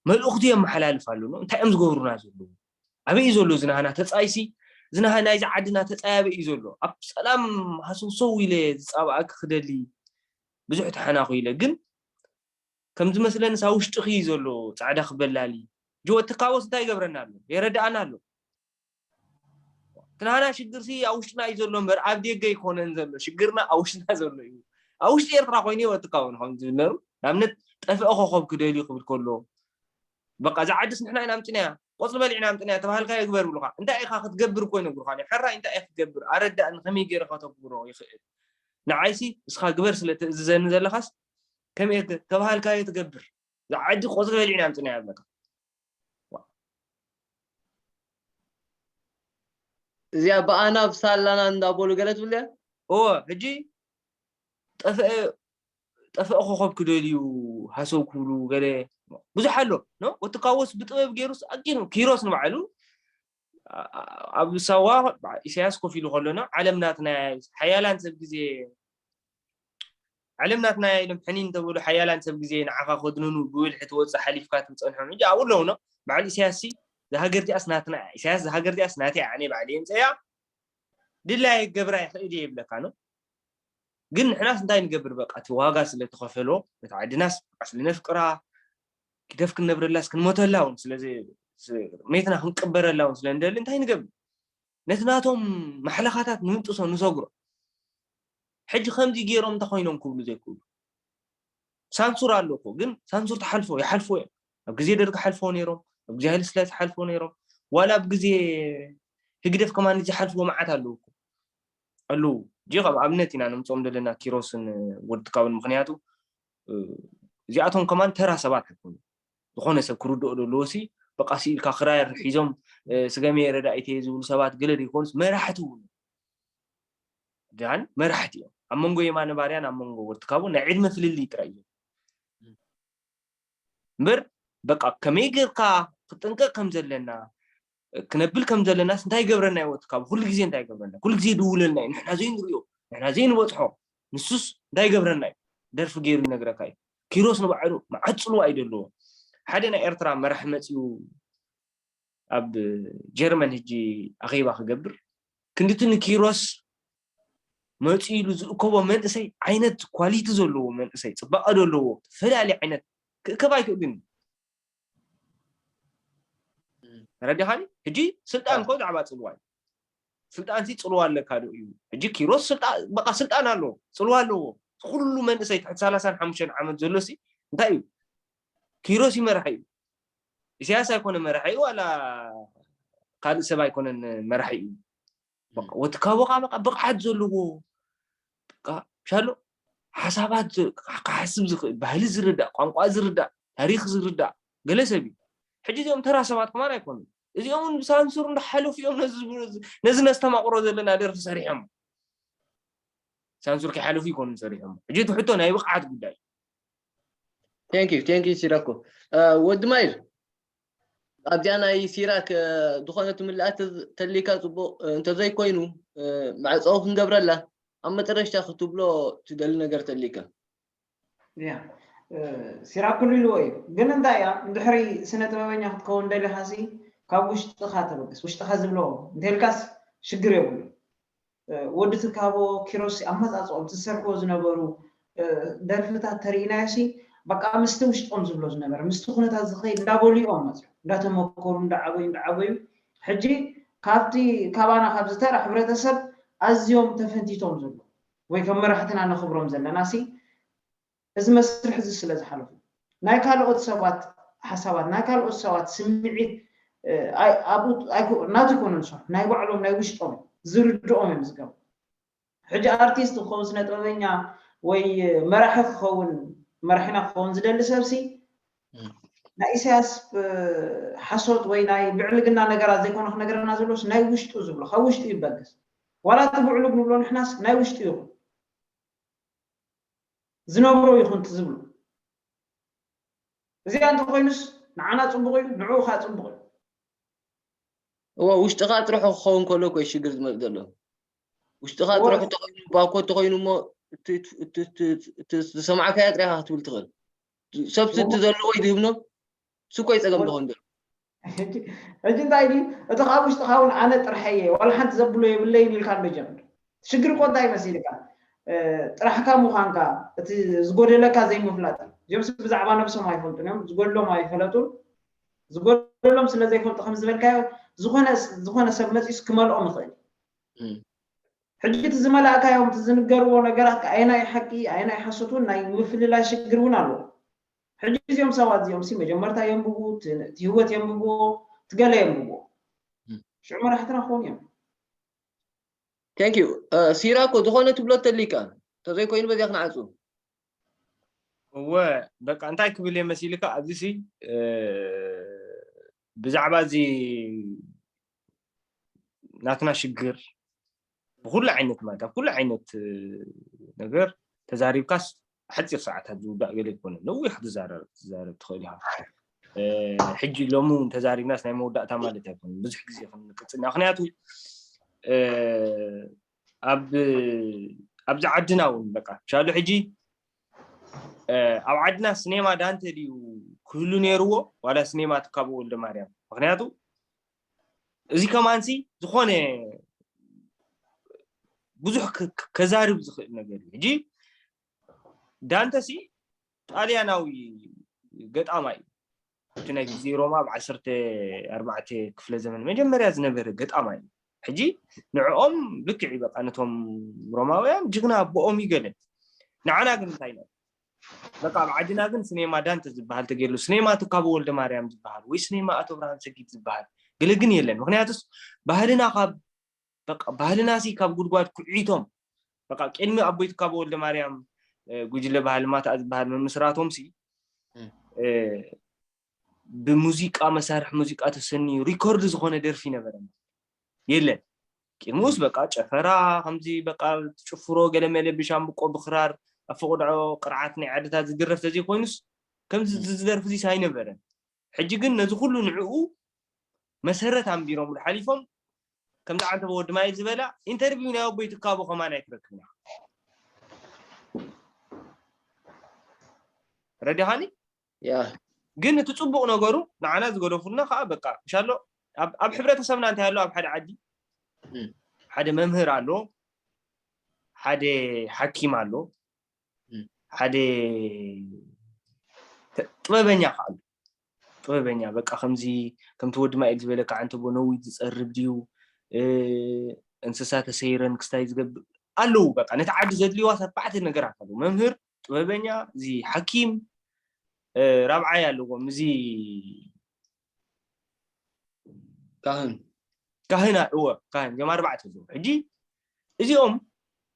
መልእኽቱ የመሓላልፍ ኣሎ። እንታይ እዮም ዝገብሩና ዘለዉ? ኣበይ እዩ ዘሎ እዚ ናህና ተጻይሲ? እዚ ናህ-፣ ናይዚ ዓድና ተጻይ ኣበይ እዩ ዘሎ? ኣብ ሰላም ሃሰውሰው ኢለ ዝጻብኣኪ ክደሊ ብዙሕ ተሓናኹ ኢለ። ግን ከም ዝመስለኒ ሳ ውሽጥኺ እዩ ዘሎ ጻዕዳ ክበላሊ። ጅወ ትካቦስ እንታይ ይገብረና ኣሎ? የረድኣና ኣሎ? እቲ ናህና ሽግርሲ ኣብ ውሽጥና እዩ ዘሎ እምበር ኣብ ደገ ኣይኮነን ዘሎ። ሽግርና ኣብ ውሽጥና ዘሎ እዩ። ኣብ ውሽጢ ኤርትራ ኮይኑ እዩ ወትካውን ከም ዝብል ነሩ። ንኣብነት ጠፍአ ኮኸብ ክደልዩ ክብል ከሎ፣ በቃ እዛ ዓድስ ንሕና ኢና ኣምፅናያ፣ ቆፅሊ በሊዕና ኣምፅናያ ተባሃልካ ይግበር ብሉኻ። እንታይ ኢኻ ክትገብር እኮ ይነግሩኻ። ሕራይ እንታይ ኢኻ ክትገብር? ኣረዳእኒ፣ ከመይ ገይረ ከተግብሮ ይኽእል? ንዓይሲ እስኻ ግበር ስለ ትእዝዘኒ ዘለኻስ ከመይ ገ-፣ ተባሃልካዮ ትገብር። እዛ ዓዲ ቆፅሊ በሊዕና ኣምፅናያ ኣለካ። እዚኣ ብኣና ብሳላና እንዳበሉ ገለ ትብልያ። እወ፣ ሕጂ ጠፍአ፣ ጠፍአ ኮኸብ ክደልዩ ሃሰው ክብሉ ገለ ብዙሕ ኣሎ። ኖ፣ ወትካዎስ ብጥበብ ገይሩስ ኣቂኑ፣ ኪሮስ ንባዕሉ ኣ-፣ ኣ-፣ ኣብ ሳዋ በዓ-፣ ኢሳያስ ኮፍ ኢሉ ከሎ፣ ኖ፣ ዓለም ናትና እያ፣ ሓያላን ሰብ ግዜ፣ ዓለም ናትና እያ ኢሎም ሕኒን እንተበሉ፣ ሓያላን ሰብ ግዜ ንዓኻ ከድንኑ ብብልሒ ትወፅእ ሓሊፍካ ትፀንሖም። ሕጂ ኣብኡ ኣለዉ፣ ኖ፣ በዓል ኢሳያስ ሲ፣ እዛ ሃገር እዚኣስ ናትና እያ፣ ኢሳያስ፣ እዛ ሃገር እዚኣስ ናተይ እያ፣ ኣነ ባዕለይ የምፀያ፣ ድላየ ክገብራ ይኽእል እየ ይብለካ፣ ኖ። ግን ንሕናስ እንታይ ንገብር? በቃ እቲ ዋጋ ስለ ተኸፈሎ፣ ነቲ ዓድናስ በቃ ስለ ነፍቅራ፣ ግደፍ ክንነብረላስ ክንሞተላ እውን ስለ ዝ-፣ ዝ-፣ ሜትና ክንቅበረላ እውን ስለ ንደሊ እንታይ ንገብር? ነቲ ናቶም ማሕለኻታት ንምጥሶ፣ ንሰግሮ። ሕጂ ከምዚ ገይሮም እንተኾይኖም ክብሉ ዘይክእሉ። ሳንሱር ኣሎ እኮ፣ ግን ሳንሱር ትሓልፎ፣ ይሓልፎ እዮም። ኣብ ግዜ ደርጊ ሓልፎ ነይሮም፣ ኣብ ግዜ ሃይለ ስላሴ ሓልፎ ነይሮም። ዋላ ኣብ ግዜ ህግደፍ ከማን ዝሓልፍዎ መዓት ኣለዉ እኮ። ኣለዉ። ሕጂ ከም ኣብነት ኢና ነምፅኦም ዘለና ኪሮስን ወዲ ትካብን። ምኽንያቱ፣ እ፣ እዚኣቶም ከማን ተራ ሰባት ኣይኮኑ። ዝኾነ ሰብ ክርድኦ ዘለዎ ሲ፣ በቃ ስኢልካ ክራር ሒዞም፣ እ፣ ስገሜ ረዳኢት እየ ዝብሉ ሰባት ገለ ዘይኮኑስ መራሕቲ እውን። ዳን መራሕቲ እዮም። ኣብ መንጎ የማነ ባርያን ኣብ መንጎ ወዲ ትካቦ ናይ ዕድመ ፍልልይ ጥራይ እዩ። እምበር በቃ ከመይ ጌርካ ክጥንቀቕ ከም ዘለና፣ ክነብል ከም ዘለናስ እንታይ ይገብረና እዩ? ወትካቡ ኩሉ ግዜ እንታይ ይገብረና? ኩሉ ግዜ ይድውለልና እዩ። ንሕና ዘይንሪኦ፣ ንሕና ዘይንበፅሖ፣ ንሱስ እንታይ ይገብረና እዩ? ደርፊ ገይሩ ይነግረካ እዩ። ኪሮስ ንባዕሉ መዓት ፅልዋ እዩ ዘለዎ። ሓደ ናይ ኤርትራ መራሒ መፂኡ ኣብ ጀርመን ሕጂ ኣኼባ ክገብር ክንድቲ ንኪሮስ መፂኡ ኢሉ ዝእከቦ መንእሰይ ዓይነት ኳሊቲ ዘለዎ መንእሰይ ፅባቐ ዘለዎ ተፈላለየ ዓይነት ክእከብ ኣይክእልን። ተረዲኻኒ? ሕጂ ስልጣን እኮ ብዛዕባ ፅልዋ እዩ። ስልጣን ሲ ፅልዋ ኣለካ ዶ እዩ? ሕጂ ኪሮስ ስልጣን በቃ ስልጣን ኣለዎ፣ ፅልዋ ኣለዎ። ኩሉ መንእሰይ ትሕቲ ሰላሳን ሓሙሽተን ዓመት ዘሎ ሲ እንታይ እዩ? ኪሮስ እዩ መራሒ እዩ። ኢሳያስ ኣይኮነ መራሒ እዩ፣ ዋላ ካልእ ሰብ ኣይኮነን መራሒ እዩ። በቃ ወትካቦ ከዓ በቃ ብቕዓት ዘለዎ በቃ ሻሎ ሓሳባት ዝ- ክሓስብ ዝኽእል፣ ባህሊ ዝርዳእ፣ ቋንቋ ዝርዳእ፣ ታሪክ ዝርዳእ ገለ ሰብ እዩ። ሕጂ እዚኦም ተራ ሰባት ከማን ኣይኮኑን። እዚኦም እውን ብሳንሱር እንዳሓለፉ እዮም ነዚ ዝብሉ- ነዚ ነስተማቕሮ ዘለና ደርፊ ሰሪሖም። ሳንሱር ከይሓለፉ ይኮኑን ሰሪሖም። ሕጂ እቲ ሕቶ ናይ ብቕዓት ጉዳይ። Thank you, thank you ሲራኮ። ወዲ ማይር ኣብዚኣ ናይ ሲራክ ዝኾነ ትምላእ ተሊካ ፅቡቕ፣ እንተዘይኮይኑ ማዕፀዊ ክንገብረላ ኣብ መጨረሽታ ክትብሎ ትደሊ ነገር ተሊካ። ያ ሲራክ ኩሉ ኢልዎ እዩ። ግን እንታይ እያ እንድሕሪ ስነ ጥበበኛ ክትከውን ደሊኻሲ ካብ ውሽጥኻ ተበግስ። ውሽጥኻ ዝብሎ እንተልካስ ሽግር የብሉ። ወዲ ትካቦ ኪሮስ ኣመፃፅኦም ዝሰርሕዎ ዝነበሩ ደርፍታት ተሪኢናዮሲ በቃ ምስቲ ውሽጦም ዝብሎ ዝነበረ ምስቲ ኩነታት ዝኸይድ እንዳበሉ እዮም መፅኦም እንዳተመከሩ እንዳዓበዩ እንዳዓበዩ ሕጂ ካብቲ ካባና ካብ ዝተራ ሕብረተሰብ ኣዝዮም ተፈንቲቶም ዘሎ ወይ ከም መራሕትና ነኽብሮም ዘለና ሲ እዚ መስርሕ እዚ ስለ ዝሓለፉ ናይ ካልኦት ሰባት ሓሳባት ናይ ካልኦት ሰባት ስምዒት ናቱ ይኮነ ዝሰርሑ ናይ ባዕሎም ናይ ውሽጦም ዝርድኦም እዮም ዝገብሩ ሕጂ ኣርቲስት ክኸውን ስነ ጥበበኛ ወይ መራሒ ክኸውን መራሒና ክኸውን ዝደሊ ሰብሲ ናይ ኢሳያስ ሓሶት ወይ ናይ ብዕልግና ነገራት ዘይኮነ ክነገረና ዘሎስ ናይ ውሽጡ ዝብሎ ካብ ውሽጡ ይበግስ ዋላ እቲ ብዕሉግ ንብሎ ንሕናስ ናይ ውሽጡ ይኹን ዝነብሮ ይኹን ትዝብሎ እዚኣ እንተኮይኑስ ንዓና ፅቡቅ እዩ ንዕኡ ከዓ ፅቡቅ እዩ እዎ ውሽጥኻ ጥርሑ ክኸውን ከሎ ኮይ ሽግር ዝመፅ ዘሎ ውሽጥኻ ጥርሑ ተኮይኑ ባኮ ተኮይኑ እሞ ዝሰማዕካያ ጥሪኻ ክትብል ትኽእል ሰብ ስቲ ዘለዎ ይድህብኖ ስኮይ ፀገም ትኾን ዘሎ ሕጂ እንታይ ድዩ እቲ ካብ ውሽጥኻ እውን ኣነ ጥርሐየ ዋላ ሓንቲ ዘብሎ የብለይን ኢልካ ኣሎ ጀምር ሽግር እኮ እንታይ መሲልካ ጥራሕካ ምዃንካ እቲ ዝጎደለካ ዘይምፍላጥ እዮም እዚኦም ብዛዕባ ነብሶም ኣይፈልጡን እዮም ዝጎድሎም ኣይፈለጡን ዝጎደሎም ስለ ዘይፈልጡ ከም ዝበልካዮ ዝኾነ ሰብ መፂስ ክመልኦም ይኽእል ሕጂ እቲ ዝመላእካዮም እቲ ዝንገርዎ ነገራት ኣየናይ ሓቂ ኣየናይ ሓሶት እውን ናይ ምፍልላይ ሽግር እውን ኣለዎ ሕጂ እዚኦም ሰባት እዚኦም ሲ መጀመርታ የንብቡ እቲ ህይወት የንብብዎ ትገለ የንብብዎ ሽዑ መራሕትና ክኾኑ እዮም Thank you ሲራኮ ዝኾነ ትብሎ ተሊካ ተዘይኮይኑ በዚያ ክንዓፁ እወ በቃ እንታይ ክብል እየ መሲልካ ኣብዚ ሲ ብዛዕባ እዚ ናትና ሽግር ብኩሉ ዓይነት ማለት ኣብ ኩሉ ዓይነት ነገር ተዛሪብካስ ሓፂር ሰዓታት ዝውዳእ ገለ ይኮነ ነዊሕ ክትዛረብ ትዛረብ ትኽእል ኢኻ ሕጂ ሎሚ እውን ተዛሪብናስ ናይ መወዳእታ ማለት ኣይኮነ ብዙሕ ግዜ ክንቅፅል ኢና ምክንያቱ ኣብ ኣብዚ ዓድና እውን በቃ ሻሉ ሕጂ ኣብ ዓድና ስኔማ ዳንተ ድዩ ክህሉ ነይርዎ ዋላ ስኔማ ትካቦ ወልደ ማርያም ምክንያቱ እዚ ከማንሲ ዝኾነ ብዙሕ ከዛርብ ዝኽእል ነገር እዩ ሕጂ ዳንተሲ ጣልያናዊ ገጣማ እዩ እቲ ናይ ግዜ ሮማ ኣብ ዓሰርተ ኣርባዕተ ክፍለ ዘመን መጀመርያ ዝነበረ ገጣማ እዩ ሕጂ ንዕኦም ልክዕ በቃ ነቶም ሮማውያን ጅግና ኣቦኦም ይገለ ንዓና ግን እንታይ ነው በቃ ኣብ ዓድና ግን ስኔማ ዳንተ ዝበሃል ተገይርሉ ስኔማ ትካቦ ወልደ ማርያም ዝበሃል ወይ ስኔማ ኣቶ ብርሃን ሰጊድ ዝበሃል ገለ ግን የለን ምክንያቱስ ባህልና ካብ በቃ ባህልና ሲ ካብ ጉድጓድ ኩዒቶም በቃ ቅድሚ ኣቦይ ትካቦ ወልደ ማርያም ጉጅለ ባህሊ ማታኣ ዝበሃል ምምስራቶም ሲ ብሙዚቃ መሳርሒ ሙዚቃ ተሰንዩ ሪኮርድ ዝኾነ ደርፊ ነበረ የለን ቅድሙስ በቃ ጨፈራ ከምዚ በቃ ትጭፍሮ ገለመለ ብሻምብቆ ብክራር ኣፈቁድዖ ቅርዓት ናይ ዓድታት ዝድረፍ ተዘይኮይኑስ ከምዚ ዝደርፍ ዚስ ኣይነበረን ሕጂ ግን ነዚ ኩሉ ንዕኡ መሰረት ኣንቢሮምሉ ሓሊፎም። ከምዚ ዓንተቦ ወዲ ማይል ዝበላ ኢንተርቪው ናይ ኣቦይ ትካቦ ከማን ኣይትረክብና። ረዲኻኒ? ያ ግን እቲ ጽቡቕ ነገሩ ንዓና ዝገደፉልና ከዓ በቃ ምሻሎ ኣብ ኣብ ሕብረተሰብና እንታይ ኣሎ? ኣብ ሓደ ዓዲ እም። ሓደ መምህር ኣሎ፣ ሓደ ሓኪም ኣሎ፣ እም። ሓደ ተ- ጥበበኛ ከዓ ኣሎ። ጥበበኛ በቃ ከምዚ ከምቲ ወዲ ማይል ዝበለካ ዓንተቦ ነዊት ዝጸርብ ድዩ? እ፣ እንስሳ ተሰይረን ክስታይ ዝገብር ኣለዉ። በቃ ነቲ ዓዲ ዘድልይዋ ኣርባዕተ ነገራት ኣለዉ። መምህር፣ ጥበበኛ፣ እዚ ሓኪም፣ እ፣ ራብዓይ ኣለዎም። እዚ ካህን ካህን እወ ካህን ጀማ ኣርባዕተ ኣለዉ። ሕጂ እዚኦም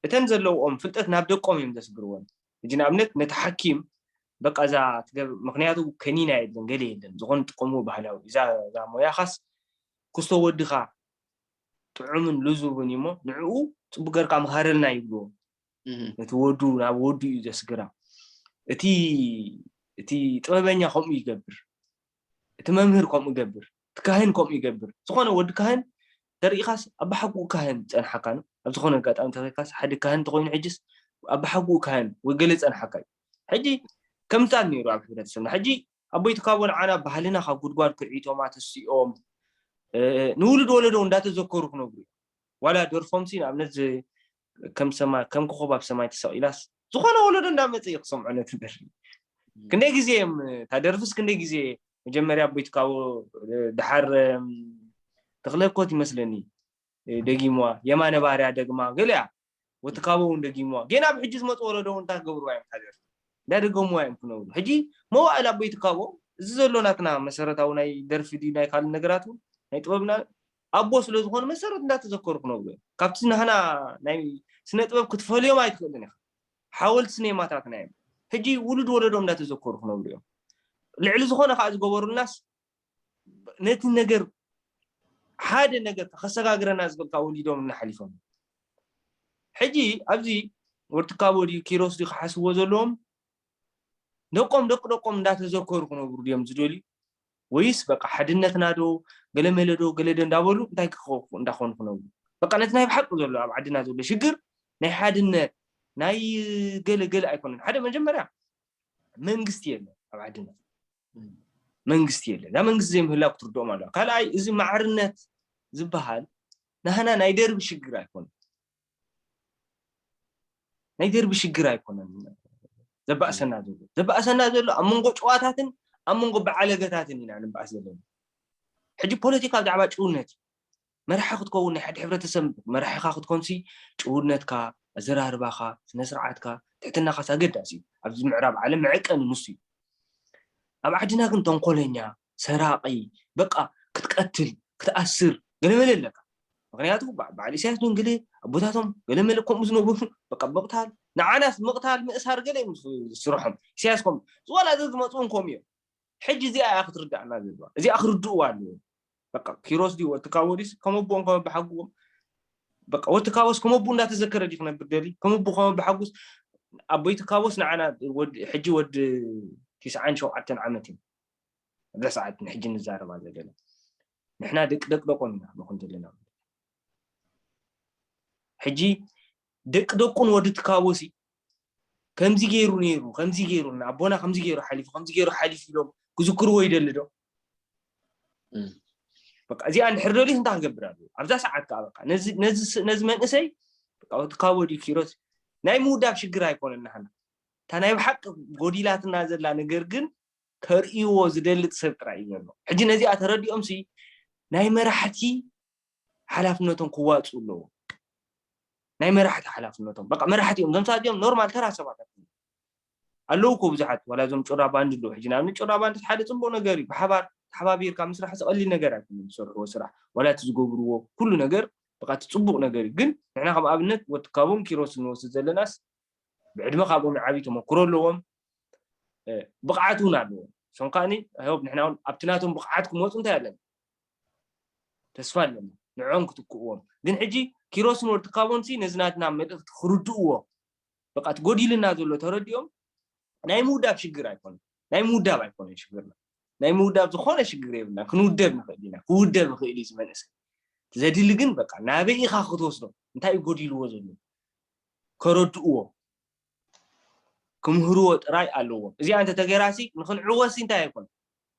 እተን ዘለውኦም ፍልጠት ናብ ደቆም እዮም ዘስግርዎም። ሕጂ ንኣብነት ነቲ ሓኪም በቃ እዛ ትገብ ምክንያቱ ከኒና የለን ገለ የለን ዝኾነ ጥቀምዎ ባህላዊ እዛ እዛ ሞያኻስ ክስቶ ወድኻ ጥዑምን ልዙብን እዩ እሞ ንዕኡ ጽቡቅ ገርካ ምሃረልና ይብልዎ። እህ፣ ነቲ ወዱ ናብ ወዱ እዩ ዘስግራ። እቲ እቲ ጥበበኛ ከምኡ ይገብር፣ እቲ መምህር ከምኡ ይገብር፣ እቲ ካህን ከምኡ ይገብር። ዝኾነ ወዲ ካህን ተርኢኻስ ኣባሓጉኡ ካህን ጸንሓካ ነው። ኣብ ዝኾነ ኣጋጣሚ ተኸይካስ ሓደ ካህን ተኾይኑ ሕጅስ ኣባሓጉኡ ካህን ወይ ገለ ጸንሓካ እዩ። ሕጂ ከምታት ነይሩ ኣብ ሕብረተሰብና። ሕጂ ኣቦይ ትካቦ ንዓና ባህልና ካብ ጉድጓድ ክዒቶም ኣተሲኦም እ፣ ንውሉድ ወለዶ እንዳተዘከሩ ክነብሩ እዮም። ዋላ ደርፎም ሲ ንኣብነት ዝ- ከም ሰማይ ከም ኮኾብ ኣብ ሰማይ ተሰቒላስ ዝኾነ ወለዶ እንዳመፀ እዩ ክሰምዖ ነቲ ደርፊ። ክንደይ ግዜ እዮም እታ ደርፍስ ክንደይ ግዜ መጀመርያ ኣቦይ ትካቦ እ፣ ድሓር እም፣ ተኽለ ኮት ይመስለኒ እ፣ ደጊምዋ የማነ ባርያ ደግማ ገለያ ወትካቦ እውን ደጊምዋ ጌና ኣብ ሕጂ ዝመፁ ወለዶ እውን እንታይ ክገብርዋ እዮም እታ ደርፊ እንዳደገምዋ እዮም ክነብሩ። ሕጂ መዋእል ኣቦይ ትካቦ እዚ ዘሎ ናትና መሰረታዊ ናይ ደርፊ ድዩ ናይ ካልእ ነገራት እውን ናይ ጥበብና ኣቦ ስለ ዝኾኑ መሰረት እንዳተዘከሩ ክነብሩ እዮም። ካብቲ ናህና ናይ ስነ ጥበብ ክትፈልዮም ኣይትኽእልን ኢኻ። ሓወልቲ ስኔማታትና እዮም። ሕጂ ውሉድ ወለዶም እንዳተዘከሩ ክነብሩ እዮም። ልዕሊ ዝኾነ ከዓ ዝገበሩልናስ ነቲ ነገር ሓደ ነገር ከሰጋግረና ዝበልካ ወሊዶም እናሓሊፎም ሕጂ ኣብዚ ወርትካቦ ድዩ ኪሮስ ድዩ ክሓስብዎ ዘለዎም ደቆም ደቂ ደቆም እንዳተዘከሩ ክነብሩ ድዮም ዝደልዩ ወይስ በቃ ሓድነትና ዶ ገለመለ ዶ ገለ ዶ እንዳበሉ እንታይ ክኸ- እንዳኾኑ ክነብሩ በቃ ነቲ ናይ ብሓቂ ዘሎ ኣብ ዓድና ዘሎ ሽግር ናይ ሓድነት ናይ ገለ ገለ ኣይኮነን ሓደ መጀመርያ መንግስቲ የለን ኣብ ዓድና መንግስቲ የለን እዛ መንግስቲ ዘይምህላው ክትርድኦም ኣለዋ ካልኣይ እዚ ማዕርነት ዝበሃል ናህና ናይ ደርቢ ሽግር ኣይኮነን ናይ ደርቢ ሽግር ኣይኮነን ዘባእሰና ዘሎ ዘባእሰና ዘሎ ኣብ መንጎ ጨዋታትን ኣብ መንጎ በዓለገታትን ኢና ንባእስ ዘለና ሕጂ ፖለቲካ ብዛዕባ ጭውነት እዩ መራሒ ክትከውን ናይ ሓደ ሕብረተሰብ መራሒኻ ክትኮንሲ ጭውነትካ ኣዘራርባኻ ስነስርዓትካ ትሕትናኻስ ኣገዳሲ እዩ ኣብዚ ምዕራብ ዓለም መዐቀኒ ንሱ እዩ ኣብ ዓድና ግን ተንኮለኛ ሰራቒ በቃ ክትቀትል ክትኣስር ገለመለ ኣለካ ምክንያቱ በዓል ኢሳያስ ዶን ገለ ኣቦታቶም ገለመለ ከምኡ ዝነበሩ በቃ ምቕታል ንዓናስ ምቕታል ምእሳር ገለ እዩ ዝስርሖም ኢሳያስ ከም ዝዋላ እዚ ዝመፅኡ ከም እዮም ሕጂ እዚኣ እያ ክትርዳእና ዘለዋ እዚኣ ክርድእዋ ኣለዎ በቃ ኪሮስ ድዩ ወትካቦ ድዩስ ከመቦኦም ከመባሓጉዎም በቃ ወትካቦስ ከመቡ እንዳተዘከረ ድዩ ክነብር ደሊ ከመቡ ከመባሓጉስ ኣቦይ ትካቦስ ንዓና ሕጂ ወዲ ቲስዓን ሸውዓተን ዓመት እዩ ኣብዛ ሰዓት ንሕጂ ንዛረባ ዘለና ንሕና ደቂ ደቂ ደቆም ኢና ንኹን ዘለና ሕጂ ደቂ ደቁን ወዲ ትካቦሲ ከምዚ ገይሩ ነይሩ ከምዚ ገይሩ ኣቦና ከምዚ ገይሩ ሓሊፉ ከምዚ ገይሩ ሓሊፉ ኢሎም ክዝክርዎ ይደሊ ዶ በቃ እዚኣ እንድሕር ደልዩ እንታይ ክገብር ኣለዎ ኣብዛ ሰዓት ከዓ በቃ ነዚ መንእሰይ ትካቦ ድዩ ኪሮስ ናይ ምውዳብ ሽግር ኣይኮነን ናህና እታ ናይ ብሓቂ ጎዲላትና ዘላ ነገር ግን ከርእይዎ ዝደልጥ ሰብ ጥራይ እዩ ዘሎ ሕጂ ነዚኣ ተረዲኦም ሲ ናይ መራሕቲ ሓላፍነቶም ክዋፅኡ ኣለዎ ናይ መራሕቲ ሓላፍነቶም በቃ መራሕቲ እዮም እዞም ሰባት እዮም ኖርማል ተራ ሰባት ኣለዉ እኮ ብዙሓት ዋላ እዞም ጩራ ባንድ ኣለዉ ሕጂ ንኣብነት ጩራ ባንድ ሓደ ፅቡቅ ነገር እዩ ብሓባር ተሓባቢርካ ምስራሕ ዝቀሊል ነገር ኣይኮነ ዝሰርሕዎ ስራሕ ዋላ እቲ ዝገብርዎ ኩሉ ነገር በቃ እቲ ፅቡቅ ነገር እዩ ግን ንሕና ከም ኣብነት ወትካቦም ኪሮስ እንወስድ ዘለናስ ብዕድመ ካብኦም ንዓብይ ተመክሮ ኣለዎም ብቕዓት እውን ኣለዎም እሶም ከዓኒ ሆብ ንሕና እውን ኣብቲ ናቶም ብቕዓት ክመፁ እንታይ ኣለና ተስፋ ኣለና ንዕኦም ክትክእዎም ግን ሕጂ ኪሮስን ወርትካቦንሲ ነዚ ናትና መልእክቲ ክርድእዎ በቃ እቲ ጎዲልና ዘሎ ተረዲኦም ናይ ምውዳብ ሽግር ኣይኮነ ናይ ምውዳብ ኣይኮነ ሽግርና ናይ ምውዳብ ዝኾነ ሽግር የብልና። ክንውደብ ንኽእል ኢና። ክውደብ ይኽእል እዩ እዚ መንእሰይ። ዘድሊ ግን በቃ ናበይ ኢኻ ክትወስዶ? እንታይ እዩ ጎዲልዎ ዘሎ? ከረድእዎ፣ ክምህርዎ ጥራይ ኣለዎም። እዚኣ እንተተገይራሲ ንኽንዕወሲ እንታይ ኣይኮነ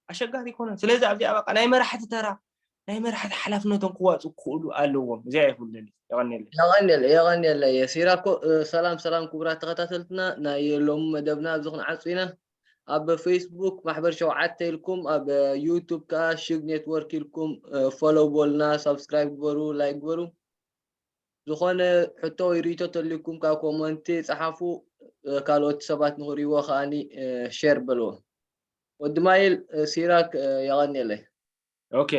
ኣሸጋሪ ይኮነ። ስለዚ ኣብዚኣ በቃ ናይ መራሕቲ ተራ፣ ናይ መራሕቲ ሓላፍነቶም ክዋፁ ክኽእሉ ኣለዎም። እዚኣ ይኹን ደሊ የቐንየለይ። የቐንየለ የቐንየለ የሲራኮ። ሰላም ሰላም ክቡራት ተኸታተልትና፣ ናይ ሎሚ መደብና ኣብዚ ክንዓፁ ኢና። ኣብ ፌስቡክ ማሕበር ሸውዓተ ኢልኩም፣ ኣብ ዩቱብ ከዓ ሽግ ኔትወርክ ኢልኩም ፎሎው በሉና፣ ሳብስክራይብ ግበሩ፣ ላይክ ግበሩ። ዝኾነ ሕቶ ወይ ርእይቶ ተልዩኩም ካብ ኮመንቲ ፃሓፉ፣ ካልኦት ሰባት ንኽርእይዎ ከዓኒ ሼር በልዎ። ወዲ ማይል ሲራክ የቐንየለይ። ኦኬ